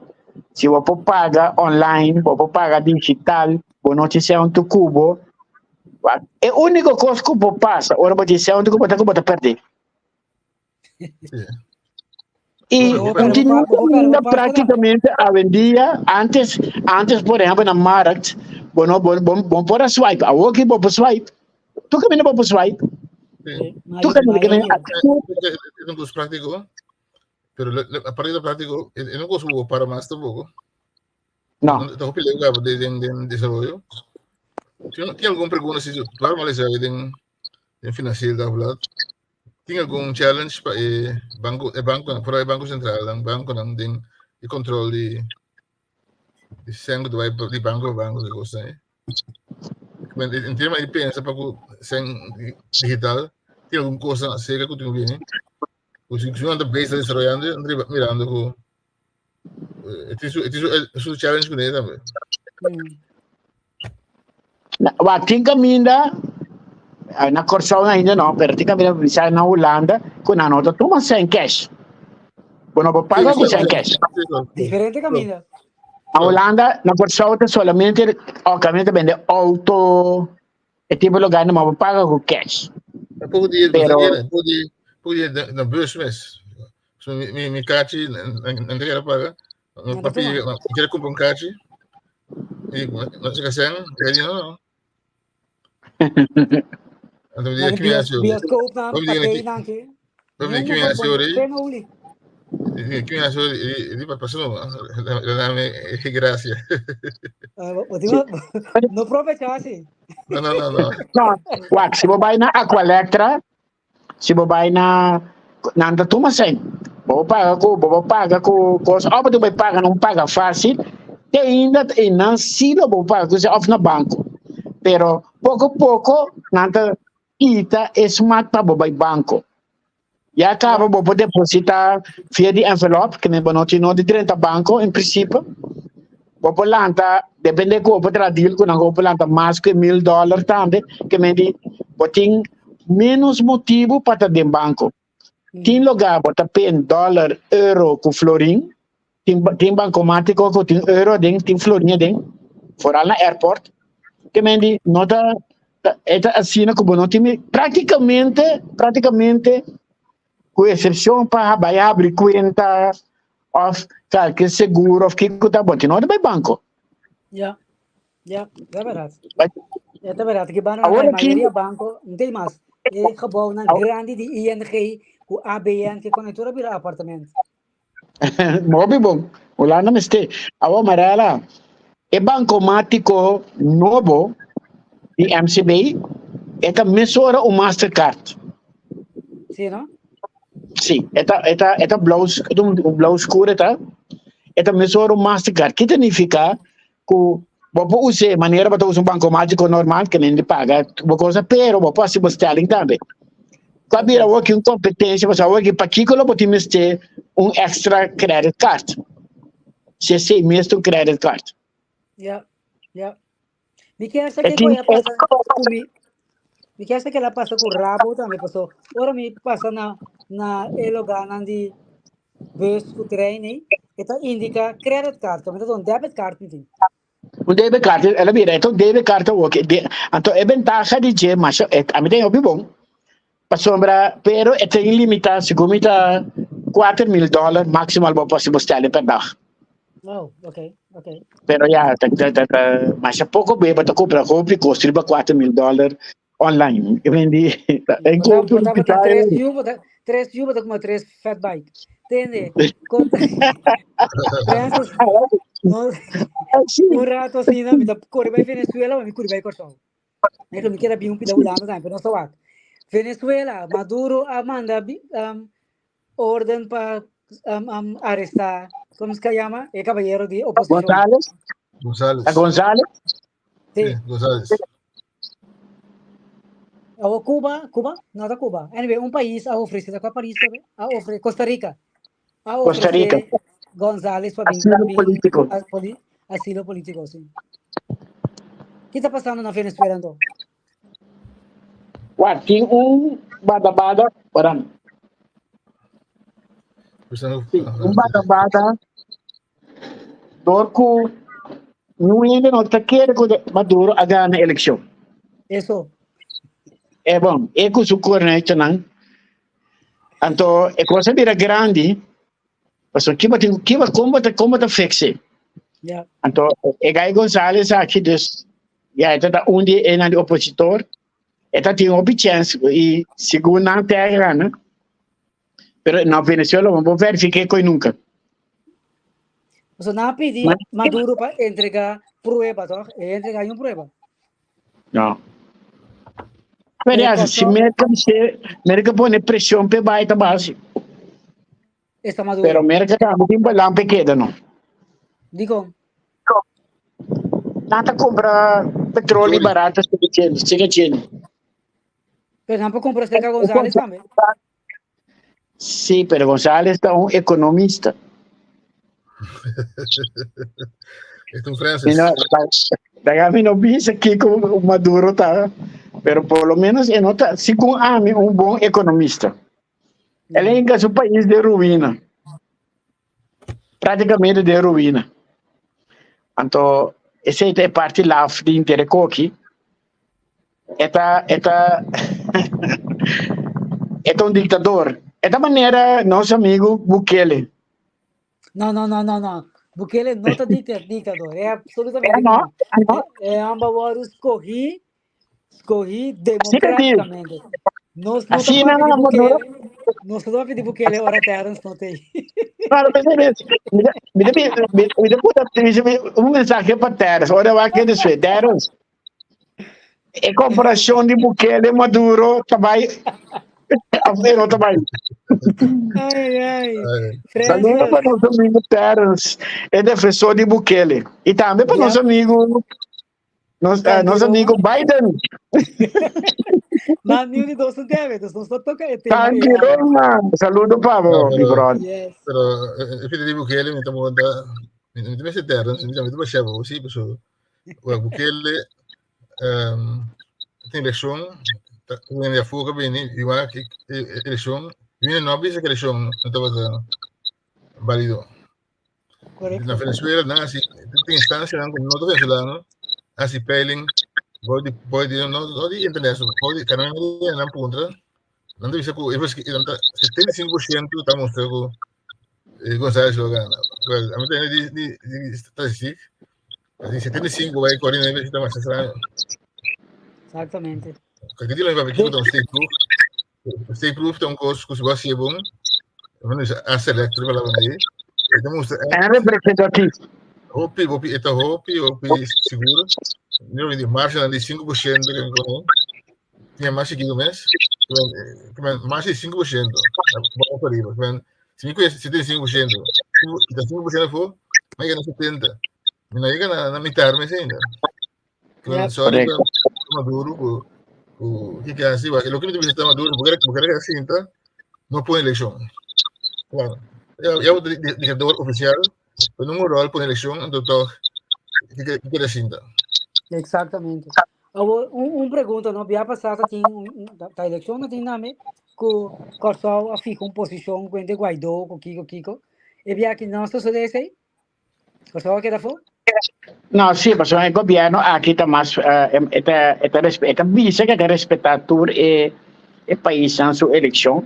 Si bo por paga online, bo por paga digital, bo no tin sèn tu ku bo. Wak, e úniko kos ku por pasa ora bo tin sèn tu ku bo ta ku bo ta pèrdè. Sí. Y Bueno, continúa ainda prácticamente awendia, antes, antes por ejemplo na markt, bo no bo, bo, bo por a swipe, awor ki bo por swipe. Tu camina bo por swipe. Sí. Tu camina que Es un curso práctico, pero aparte de práctico, es un curso para más tampoco. No. Ta hopi leuk caba den den desaroyo. Tin algun pregunta si claro, maar den den financieel dagblad. Tin algun challenge pa e banco, e banco, vooral e banco central, dan banconan den e control di di sen ku ta bai di banco pa banco di kos ei. Men en tema di pensa pa ku sen digital, tin algun kos acerca ku tin ku bini. Ku si si nan ta bezig desaroyando, nan ta mirando ku e tin su e tin su su challenge kuné tambe. Na, wa tin kaminda eh, na Kòrsou ainda no, pero tin kaminda bisa na Hulanda ku nan no ta tuma sen cash. Bo no por paga ku sen cash. Diferente kaminda. Na Hulanda, na Kòrsou ta solamente o kaminda ta bende auto, e tipo lugar no por paga ku cash. Poko di Pero poko di poko di na bus mes. So mi mi mi kachi nan ta kere paga. Mi Nan ta papi tuma. mi kere kumpra un kachi. I no se kasen, e di no no. Anto mi di Nan kimi bios hasi ori. bioscoop nan, Papi di partij nan ke. papi Ni di un kimi bon hasi bon ori. geen olie. Kimi hasi ori di pa pasa no. Dame gracia. Eh, bo si. tin no probecha si. No no no no. No, wak, si bo bai na Aqualectra, si bo bai na nan ta tuma sen. Bo por paga ku bo por paga ku kos òf bo tin bai paga na un paga fásil te ainda e nan si lo bo por paga ku esei òf na banko. Pero poko poko nan ta kita e smak pa bo bai banko. Ya kaba Ja. bo por depositá via di envelop, ke men bo no tin no di drenta banko en prinsipio. Bo por lanta, depende ku bo por traha deal ku nan, bo por lanta mas ku e $1000 tambe, ke men di bo tin menos motibu pa ta den banko. Tin lugá bo ta pay dòler, euro ku florin, tin tin bankomátiko ku tin euro aden, tin florin aden, foral na airport. Ke men di no ta e ta asina ku bo no tin práktikamente, práktikamente ku eksepshon pa bai habri kuenta òf kalke seguro òf kiko ta bo tin no ta bai banko. Ja, ja, dat bèrdat. Ja, dat bèrdat. Ki banda Awor na aki mayoria banko, no tin mas. E gebouwnan grandi di ING ku ABN ke konektura bira apartement. Hopi bon. Hulanda mester. Awor Marella, e bankomátiko nobo di MCB e ta mesora un Mastercard. Sí, no? Sí, e ta e ta e ta blou un blou skur e ta. E ta mesora un Mastercard. Ki ta nifiká ku bo por us'é manera bo ta usa un bankomátiko normal ke men di paga bo kosa pero bo por hasi bo stelling tambe. Ku a bira awor ki un kompetensia pasobra awor ki pakiko lo bo tin mester un extra credit card si esei mes ta un credit card. Ja, ja. Mi kier sa E kiko tin a pasa ku mi. Mi kier sa kila pasa ku Rabo tambe paso ora mi pasa na na e lugarnan di bus ku trein ei, e ta indica credit card, mi ta un debit card mi tin. Un debit card, el a bira, e ta un debit card awor. Anto e bentaha di dje, masha, ami ta hopi bon, pasobra, pero e tin limita, segun mi ta $4000 maximal bo por hasi bo stelling per dag. Oh, okay, okay. Pero ya, ta, ta, ta, ta, masha poko be bo ta kumpra hopi kos riba $4000 online. I mean, di, en Bo ta, koop bo ta, bo ta tres yu, bo ta, tres yu, bo ta kuma tres fat bike. Tende, konta, Francis, no, un rato asina, mi ta kore bai Venezuela, mi kore bai Kòrsou. Nek mi keda bin un pida Hulanda tambe, pero no sa wak. Venezuela, Maduro a manda um, orden pa um, um, arresta, ¿cómo se llama? El caballero de oposición. González? González. A González? Sí. Sí, González. O Cuba, Cuba? No, da Cuba. Anyway, un país a ofrece, ¿cuál país? A ofrece, Costa Rica. A Costa Rica. ofrece González pa bin, Asilo bin, político. a, poli, asilo político, sí. ¿Qué está pasando na Venezuela entonces? Wa, tin un bada bada, ora. Sí, un bada bada door ku niun hende no ta kere ku Maduro a gana elekshon. Eso. E bon, e ku su kornetonan. Anto e kos a bira grandi, pasobra kiba tin kiba kon bo ta kon bo ta fix e? Ja. Anto e Guy Gonzalez aki dus ya e ta ta un di enan di opositor, e ta tin hopi chèns i segun nan te a gana. Pero na Venezuela bo verifica e coi nunca. So na pidi Maduro pa entrega prueba, toch? E entrega un prueba. No. Pero si Merca, Merca pone presión pe bai ta base. Esta Maduro. Pero Merca tambe tin balan pe keda no. Dikon? Nan ta compra petróleo barato siga chene. Pero nan por compra cerca González tambe. Sí, pero González ta un economista. Es un francés. No, daga mi no bisa kiko Maduro ta, pero por lo menos e no ta, segun ami, un bon economista. El a hinca su pais den ruina. Prácticamente den ruina. Anto, esei ta e parti laf di intere koki. E ta, e ta, e ta un dictador. E ta manera nos amigo Bukele. No, no, no, no, no. Bukele no ta dictador. E absolutamente Eh, no, no. E amba wòrdu skohí Skohí democráticamente. Nos no ta Asina papia di no, Bukele. Nos no ta papia di Bukele ora Terence no t'ei. Claro, pensei mes. Mi ta, mi ta, mi, mi ta puta, mi, un mensaje pa Terence. Ora wa ke despues. Terence, e comparacion di Bukele Maduro ta bai, of e no ta bai. Ai, ai. Ai. Saludo pa Francis. nos amigo Terence, e defensor di Bukele. Y tambe pa nos Yep. amigo Nos, eh, nos amigo Biden. Ma ni di dos debe, dus nos no toca e tema. Thank you, Roma. Saludo pa bo, mi brother. Yes. Pero e fita di Bukele mi ta monta mi ta mester terra, mi ta mi ta basha bo, sí, pero well, Bukele tin eleccion, ta viene de afuera bini, igual que eleccion, viene no bisa que eleccion no tabata válido. Correcto. Na Venezuela nan hasi tin instancianan ku no ta venezolano hasi peiling bou di bou di no no di internet so bou di kanal media nan puntra nan ta bisa ku e nan ta 75% ta mustra ku Gonzales lo gana. Well, a mi ta di di di statistik di 75 bai 49 ta masha extraño. Exactamente. Kijk, di lo kiko ta un state proof. State proof ta un kos ku si bo hasié bon, bueno, is a select riba la aí. E ta mustra En representatief. hopi, hopi, e ta hopi, hopi seguro. No, di marge di 5% que me Tinha mais chiquito mes. Mais de 5%. Vamos para arriba. Se me conhece 75%, se 5% for, mas gana 70. Mi no llega na, na mitad mes ainda. Yep. Sorry, Correcto. Maduro, ku ku que que así, lo que me dice Maduro, porque porque era cinta, no pone elección. Claro. Ya ya dictador oficial, pero no rol pone elección, entonces que que que cinta. Exactamente. Awor, un pregunta, no? Bia pasá ta tin un, un, ta, ta eleccion no tin name ku Kòrsou a fija un posishon ku hende Guaidó, ku kiko, kiko. E bia aki no sosodé esei? Kòrsou a keda afó? No, sí, pasobra e gobierno aki ta mas, e ta, e ta, e ta bisa ke ta respetá tur e e paisnan su elekshon.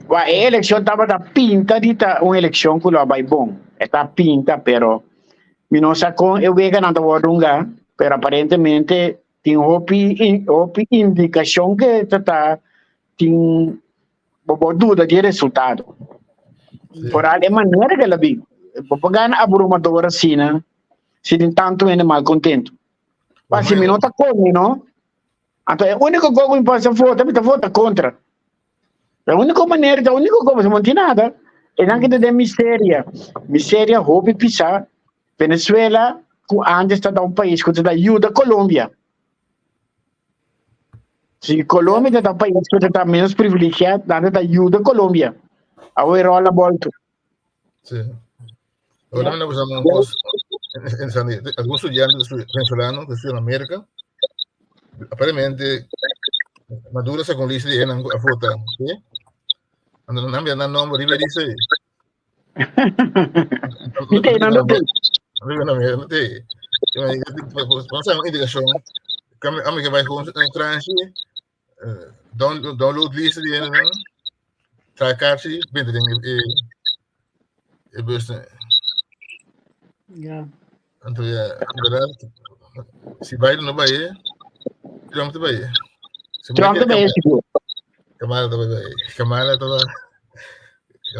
Wak e elekshon tabata pinta di ta un elekshon ku lo a bai bon. E ta pinta, pero mi no sa kon e weganan ta wòrdu hungá, pero aparentemente tin hopi hopi indikashon ke ta ta tin bo por duda di e resultado. Por e manera ke el a bin. Bo por gana abrumador asina si tin tantu hende malcontento. Pa si mi no ta come no, anto e unico cosa ku mi por haci vota, mi ta vota contra. E unico manera, e unico cosa, mi no tin nada. Esnan ke ta den miseria, miseria hopi pisa. Venezuela ku antes ta un pais ku ta yuda Colombia. Si Colombia ta un pais ku ta menos privilegiá, nan ta yuda Colombia. Awe ròl a bòltu. Sí. Ahora me usamos un cos en San algún estudiante venezolano que estudia en América, aparentemente Maduro se con lista de en a vota, ¿sí? Ando nan nan nombre riba dice. Mi te no te. Riba na no te. Vamos a una indicación. A mí que vai con un tranche, download lista di nan, trae kaartje, bent den e e bus. Ja. Anto ja, verdad, si Biden no bai, Trump ta bai. Si Trump ta bai sigur. Kamala ta bai. Kamala ta bai.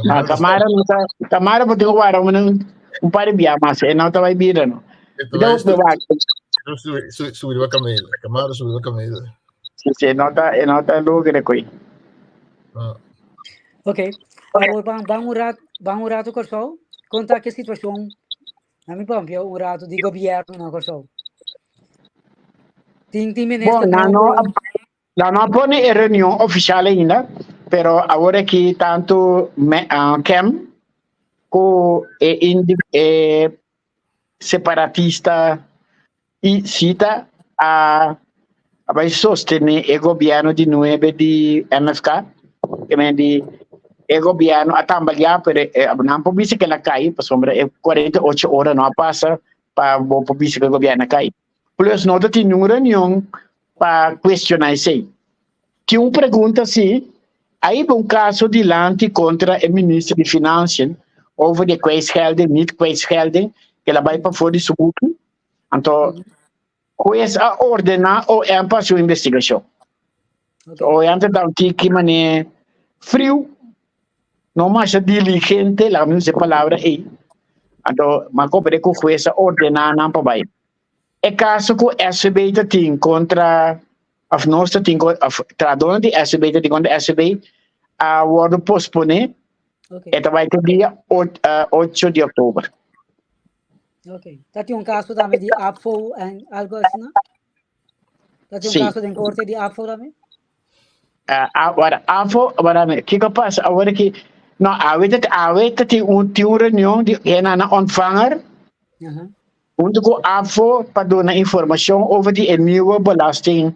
No, Kamala no ta, Kamala por tin guarda un un par de bia mas, e no ta bai bira no. Então, subir a camela. Kamala subir a camela. Si, si, e no ta logra koi. Ah. Ok. Awor ban, ban un rato, ban un rato Kòrsou. Konta ke situashon. A mi papia un rato di gobièrnu na Kòrsou. Tin tin Bon, minister nan no, nobo. nan no a pone e reunion ofisial ainda, pero awor aki tantu me, ah, Kem ku e indi, e separatista i sita a a bai sostené e gobièrnu di nuebe di MFK, ke men di e gobièrnu a tambaleá pero e nan por bisa ku el a kai pasobra e 48 ora no a pasa pa bo por bisa ku e gobièrnu a kai. Plus no ta tin niun reunion pa kuestioná esei. Tin un pregunta si, a hiba un kaso dilanti kontra e minister di Financiën over di kwijtschelding, niet kwijtschelding, ku el a bai pafó di su buki. Anto hues a ordená OM pa hasi un investigashon. OM ta da un tiki manera friu, no masha diligente, laga mi usa e palabra ei. Anto mi a komprende ku hues a ordená nan pa bai. E kaso ku SVB ta tin kontra of nos ta tin of trahadónan di SVB ta tin kontra SVB a wòrdu posponé. E ta bai te dia 8 di òktober. Ok. Ta tin un kaso tambe di APFO en algo asina? Ta tin un Sí. kaso den korte di APFO tambe? Awor, APFO, awor, kiko pasa awor ki, no, awe ta, awe ta tin un, tin un reunion di hendenan ontvanger hunto ku APFO pa duna informashon over di e nieuwe belasting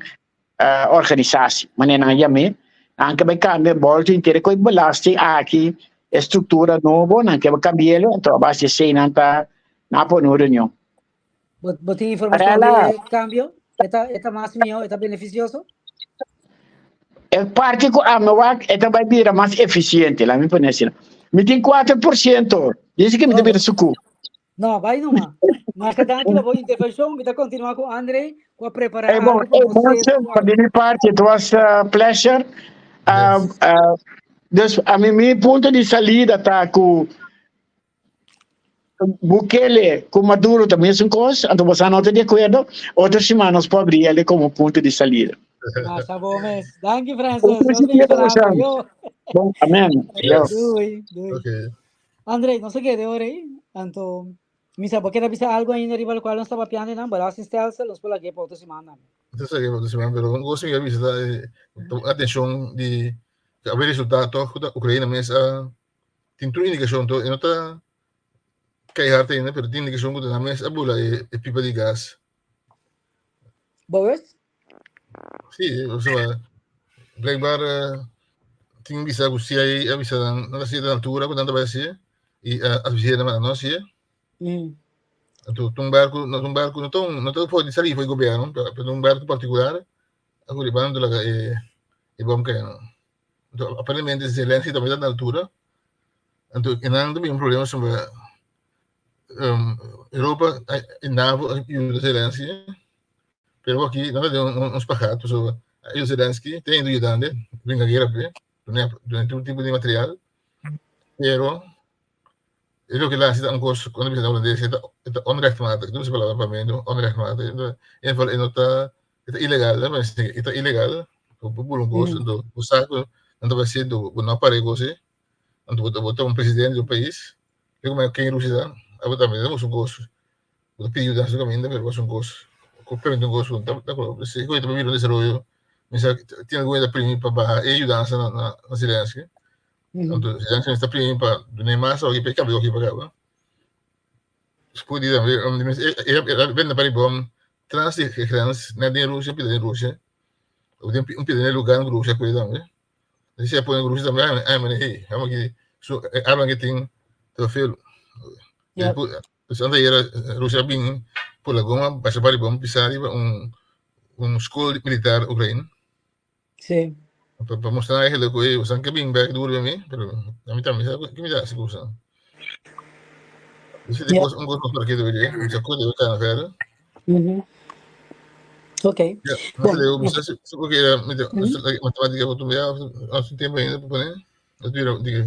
organisatie, manera nan yam'é. Nan ke bai kambia bòltu henter ku e belasting aki, e struktura nobo, nan ke bai kambi'el, anto a base di esei nan ta, nan a pone un reunion. Bo, bo tin informashon di Rela. e kambio? E ta, e ta mas mihó, e ta benefisioso? E parti ku ami wak, e ta bai bira mas efisiente, laat mi pone asina. Mi tin 4%, dice ke mi ta Oh. bira suku. No, bai numa. Masha danki pa bo intervenshon. Mi ta kontinuá ku André, ku a prepará Eh, bon, algu pa eh, nos mensen, sexto pa di mi parti, it was a pleasure. Yes. Dus, a mi, mi punto di salida ta ku Bukele ku Maduro ta mesun kos, anto boso no ta di akuerdo, otro siman nos por abri ele komo punto di salida. Masha bo mes. Danki Un Francis. Nos plezier, bin charla. Roshan. Yo. Bon, amen. Yo. Yes. Doei, doei. Okay. André, nos a keda ora ei. Anto, mi sa, bo keda bisa algo ainda riba lokual nos ta papiando einan, belastingstelsel, nos por lag'é pa otro siman tambe. Nos ta lag'é pa otro siman, pero un kos mi a bisa ta eh, atenshon di a ber resultado tòg ku ta Ukraina mes a tin tur indikashon to e no ta kai hard ainda pero tin indikashon ku nan mes a bula e, e pipa di gas. Boris? Sí, osea, blijkbaar eh, tin bisa ku CIA a bisa nan, nan ta siete altura ku nan ta bai hasié i a advisé nan pa no hasié. Anto ta un barku, no ta un barku, no ta un, no ta for di salí for di gobierno, pero ta un barku partikular a kuri banda laga e e bom kai no. Anto aparentemente Zelensky tambe ta na altura. Anto enan ta bin un problema pasobra um, Europa e NAVO a yuda Zelensky, pero aki nan ta den un, un spagaat pasobra a yuda Zelensky, ta ainda yudando, bringa guera p'e, duna duna tur tipo di material, pero e loke el a hasi ta un kos, cuando bisa na holandes, e ta e ta onrechtmatig, no bisa palabra papiamento, onrechtmatig, in ieder geval e no ta E ta ilegal, né? Mas e ta ilegal. Bo bula un kos, anto bo sa ku nan ta bai hasi, anto bo no a para e kos ei. Anto bo ta bo ta un presidente di un pais. Mira komo ken Rusia ta, abo tambe ta musu un kos. Bo ta pidi yudansa su kaminda, pero bo hasi un kos, ku permiti un kos ku no ta ta esei ku ta bira un desaroyo. Mi sa tin algun hende ta primi pa baha e yudansa na na Zelensky. Anto Zelensky ta primi pa dun'é mas oki pa e kaba e oki pa kaba. Spudi tambe, e bende pa ribon tras di e grens, net den Rusia, pida den Rusia. Un pida den lugar ku Rusia kuida tambe. Si e pone Rusia tambe, ai mane hey, amo ki su arma ki tin te veel. Pues antes era Rusia bin por la goma basha pa ribon pisa riba un un school militar Ukraina. Sí. Pa, pa mostrar eigenlijk ku hey, usan ke bin bek duro mi, pero a mi tambe sa ke mi ta hasi ku usan. Dus die kos un kos nos por aquí debería, mi sa kos debe kana verder. Ok. Ja, no sé, mi sa si porque era mi matemática por tu ya, hace un tiempo ainda por poner. Es dura, diga.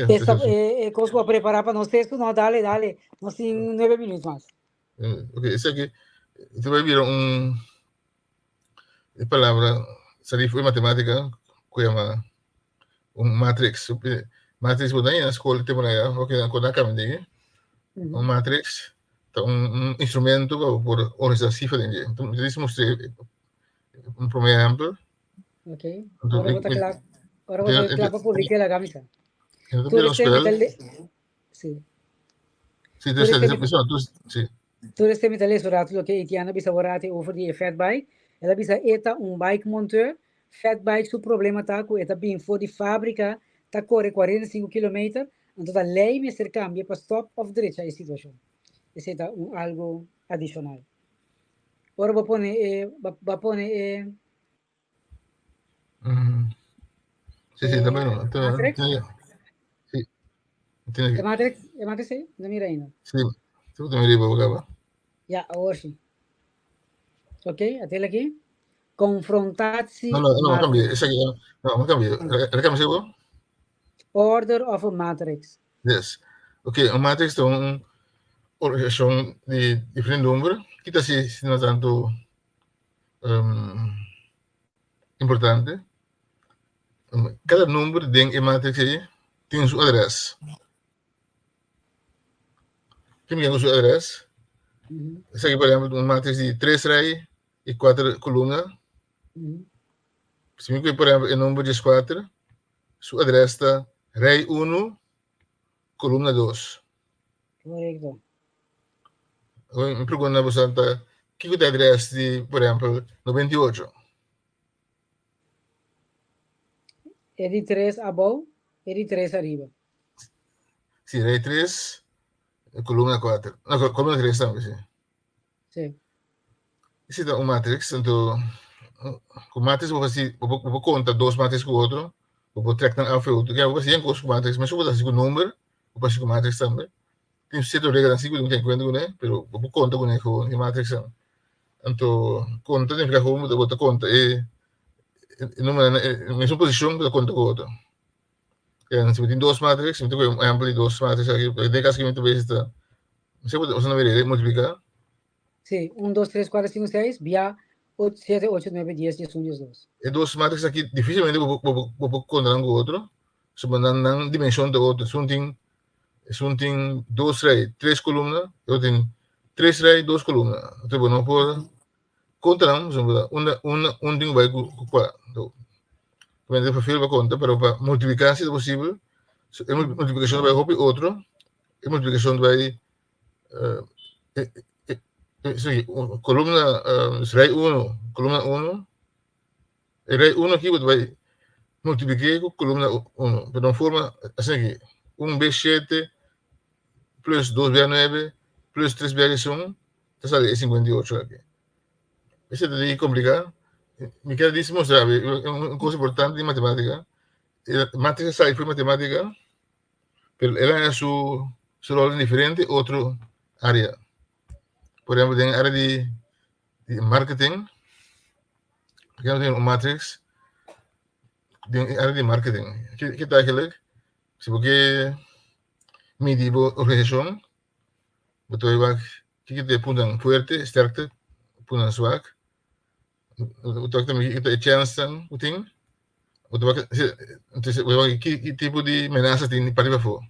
Esta eh, kos ku a prepará pa nos texto, no, dale, dale. Nos tin 9 minuut mas. Ok, esaki, te bai bira un. E palabra salí for di matemática ku yama un matrix. Matrix bo na skol te por ok ku nan kambia diki. Un matrix ta un instrumento pa bo por organisá sifra den dje. Enton mi ta disi mustr'é un promé ehèmpel. Ok. Ora bo ta kla, ora bo ta kla pa publiká laga mi sa. Tur esei mi ta le, si. Si, tur esei, si. Tur esei mi ta lesa un ratu loke Etienne a bisa bo ratu over di e fat bike. El a bisa e ta un bike monteur. Fat bike su problema ta ku e ta bin for di fabrika ta kore 45 kilometer, anto ta lei mester kambia pa stop of drecha e situashon. Esei ta un algo adishonal. Ora bo pone e, bo pone e Sí, sí, también no. Matrix? Sí. Tiene E matrix, e matrix ei? No mira ainda. Sí, sí, te mira boca. Ja, awor sí. Ok, atel aki. Confrontatie. No, no, no, cambia. Esa aquí, no, no cambia. Recambia, seguro? Order of a matrix. Yes. Ok, un matrix ta un organisacion di diferente number. Kita si, si no tanto importante. Kada number den e matrix ei tin su adres. Tin ku su adres. Esaki por ehempel un matrix di tres rei i kuater kolumna. Si mi kohe por ehempel e number dieskuater, su adres ta rei unu, kolumna dos. Korekto. Mi pregunta na boso ta, kiko ta adres di, por ehempel, 98? E di tres abou, e di tres ariba. Si, rei tres, kolumna kuater. No, kolumna tres tambe, si. Si. Esei ta un matrix, anto ku matrix bo hasi, bo por konta dos matrix ku otro, bo por trek nan af e otro. Bo por hasi yen kos ku matrix, mesku bo ta hasi ku number, bo por hasi ku matrix tambe. Tin sierto reglanan si ku bo tin kuenta kuné, pero bo por konta kuné gewoon e matrixnan. Anto konta significa gewoon bo ta konta e numbernan na mesun posishon bo ta konta ku otro. Si bo tin dos matrix, mi ta kohe un ehempel di dos matrix aki, den e kaso aki mi ta bisa ta, mi sa ku boso na mira multipliká. Sí, un, dos, tres, kuater, sinku, seis, bia, ocho, siete, ocho, nuebe, dies, dies un, dies dos. E dos matrix aki dificilmente bo bo bo por konta nan ku otro, pasobra nan nan dimenshon ta otro. Esun tin esun tin dos rei, tres kolumna, e otro tin tres rei, dos kolumna. Entonces bo no por konta nan pasobra unda unda un tin ku bai ku ku kua. Obviamente prefiero pa konta, pero pa multipliká si ta posibel, e multiplikashon ta bai hopi otro, e multiplikashon ta bai sorry, columna rij uno, columna uno, e rij uno aki bo ta bai multipliké ku columna uno, pero den forma asina aki, un be shete plus dos be nuebe plus tres be diesun ta sali e 58 aki. Esei ta di kompliká. Mi kier disi mustra un kos importante di matematika, matrix a sali for di matematika. Pero el a haña su su rol den diferente otro área. Por ehempel, den área di di marketing, por ejemplo, tin un matrix den e área di marketing. Ke ke ta eigenlijk? Si bo ke midi bo organisashon, bo ta wak kiko ta e puntonan fuerte, sterkte, puntonan swak. Bo ta wak tambe kiko ta e chènsnan ku tin. Bo ta wak bo ta wak ki ki tipo di menasa tin di parti pafó.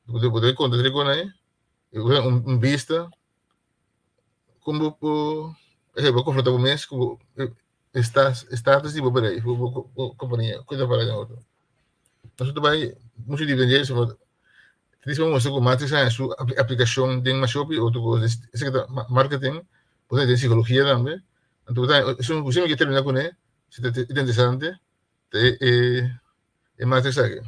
Bo ta bo ta konta tres kos ahí, un bista kon bo por bo konfrontá bo mes ku bo status di bo bedrijf, bo bo kompania, ku ta para den otro. Nos ta bai muchu dip den dje pasobra Tin bo mustra ku matrix a haña su aplikashon den mashopi otro kos. Esaki ta marketing, bo ta den psikologia tambe. Anto bo ta haña esun ku si mi ke terminá kuné, si ta interesante, ta e e matrix aki.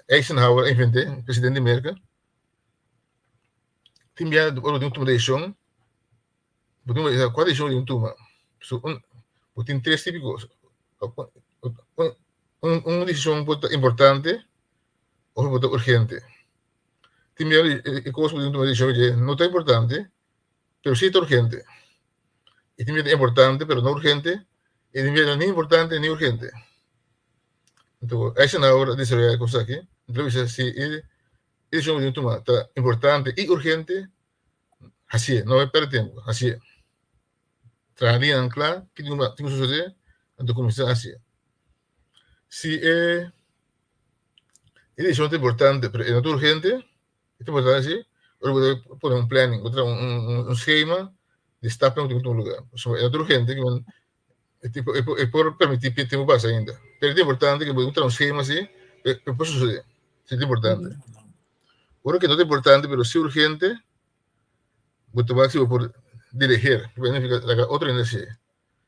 Eisenhower a invent'é, presidente di Merka. Tin bia ora bo tin ku tuma desishon, bo tin ku kua desishon bo tin ku tuma? So un bo tin tres tipo di kos. Un un desishon por ta importante òf por ta urgente. Tin bia e kos ku bo tin ku tuma desishon dje no ta importante, pero si ta urgente. I tin bia ta importante pero no urgente, i tin bia ni importante ni urgente. Anto Eisenhower a desaroyá e kos aki, lo bisa si e desishon ku bo tin ku tuma ta importante i urgente, hasié, no pèrdè tempu, hasié. Traha liñanan kla, ki tin ku sosodé, anto kuminsá hasié. Si e e desishon ta importante pero e no ta urgente, e ta importante si, ora bo ta pone un planning, bo ta traha un skema di stapnan ku tin ku tuma lugá. Pasobra e no ta urgente e tipo e por permití p'e tempu pasa ainda. Pero e ta importante ku bo traha un skema si pa e por sosodé. Si ta importante. Ora ku no ta importante pero si urgente, bo ta wak si bo por diriger, laga otro hende hasié.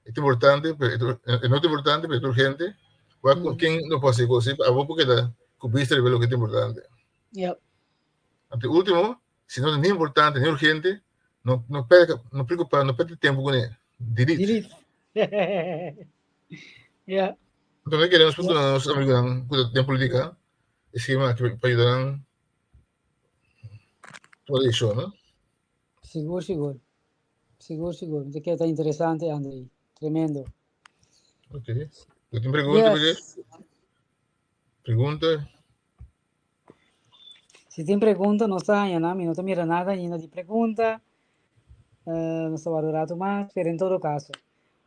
E ta importante, pero e no ta importante, pero e ta urgente. Wak ku ken lo por hasi e kos ei, abo por keda ku bista riba loke ta importante. Yep. Anto e ultimo, si no ta ni importante ni urgente, no no perde no preocupa, no perde tempo kuné. Delete. Delete. Yeah. Anto nos kere nos por duna nos amigunan ku ta den politica e skema aki pa yuda nan tuma desishon, no? Sigur, sigur. Sigur, sigur. Mi ta kere ta interesante, André. Tremendo. Ok. Bo tin pregunta, Yes. Pregunta? Si tin pregunta, nos ta haña nan. Mi no ta mira nada ainda di pregunta. Uh, nos ta warda un rato mas, pero en todo caso.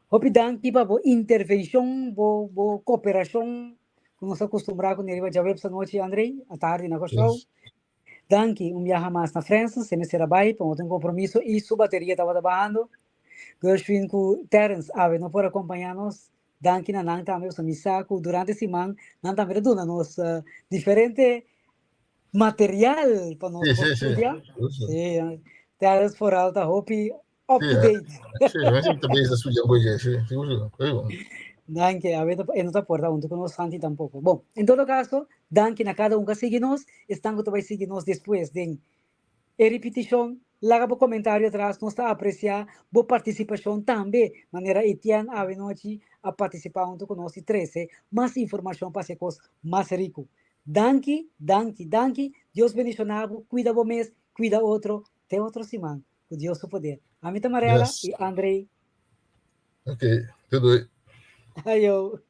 Hopi danki pa bo intervenshon, bo, bo kooperashon, ku nos a kustumbrá ku riba djaweps anochi, André, atardi na Kòrsou. Yes. Danki un biaha mas na Francis, e mester a bai pa un compromiso y su bateria tabata bahando. Gershwin cu Terence awe no por acompaña nos. Danki na nan tambe, pasobra mi sa cu durante siman nan tambe ta duna nos diferente material pa nos por studia. Sí, Terence vooral ta hopi up to date. Sí, mi tambe ta studia un poco, sí, sigur, sigur. Danki, awe e no ta por ta hunto cu nos Santi tampoco. Bon, en todo caso, danki na cada un cu a sigui nos, esnan cu ta bay sigui nos despues den e ripiticion, laga bo comentario atras, nos ta aprecia bo participacion tambe, manera Etienne awe nochi a participa hunto cu nos y trece mas informacion pa haci e cos mas rico. Danki, danki, danki, Dios bendiciona bo, cuida bo mes, cuida otro, te otro siman. Ku Dios su poder. Ami ta Marella Yes. i Andrei. Ok, doei doei. Ayo.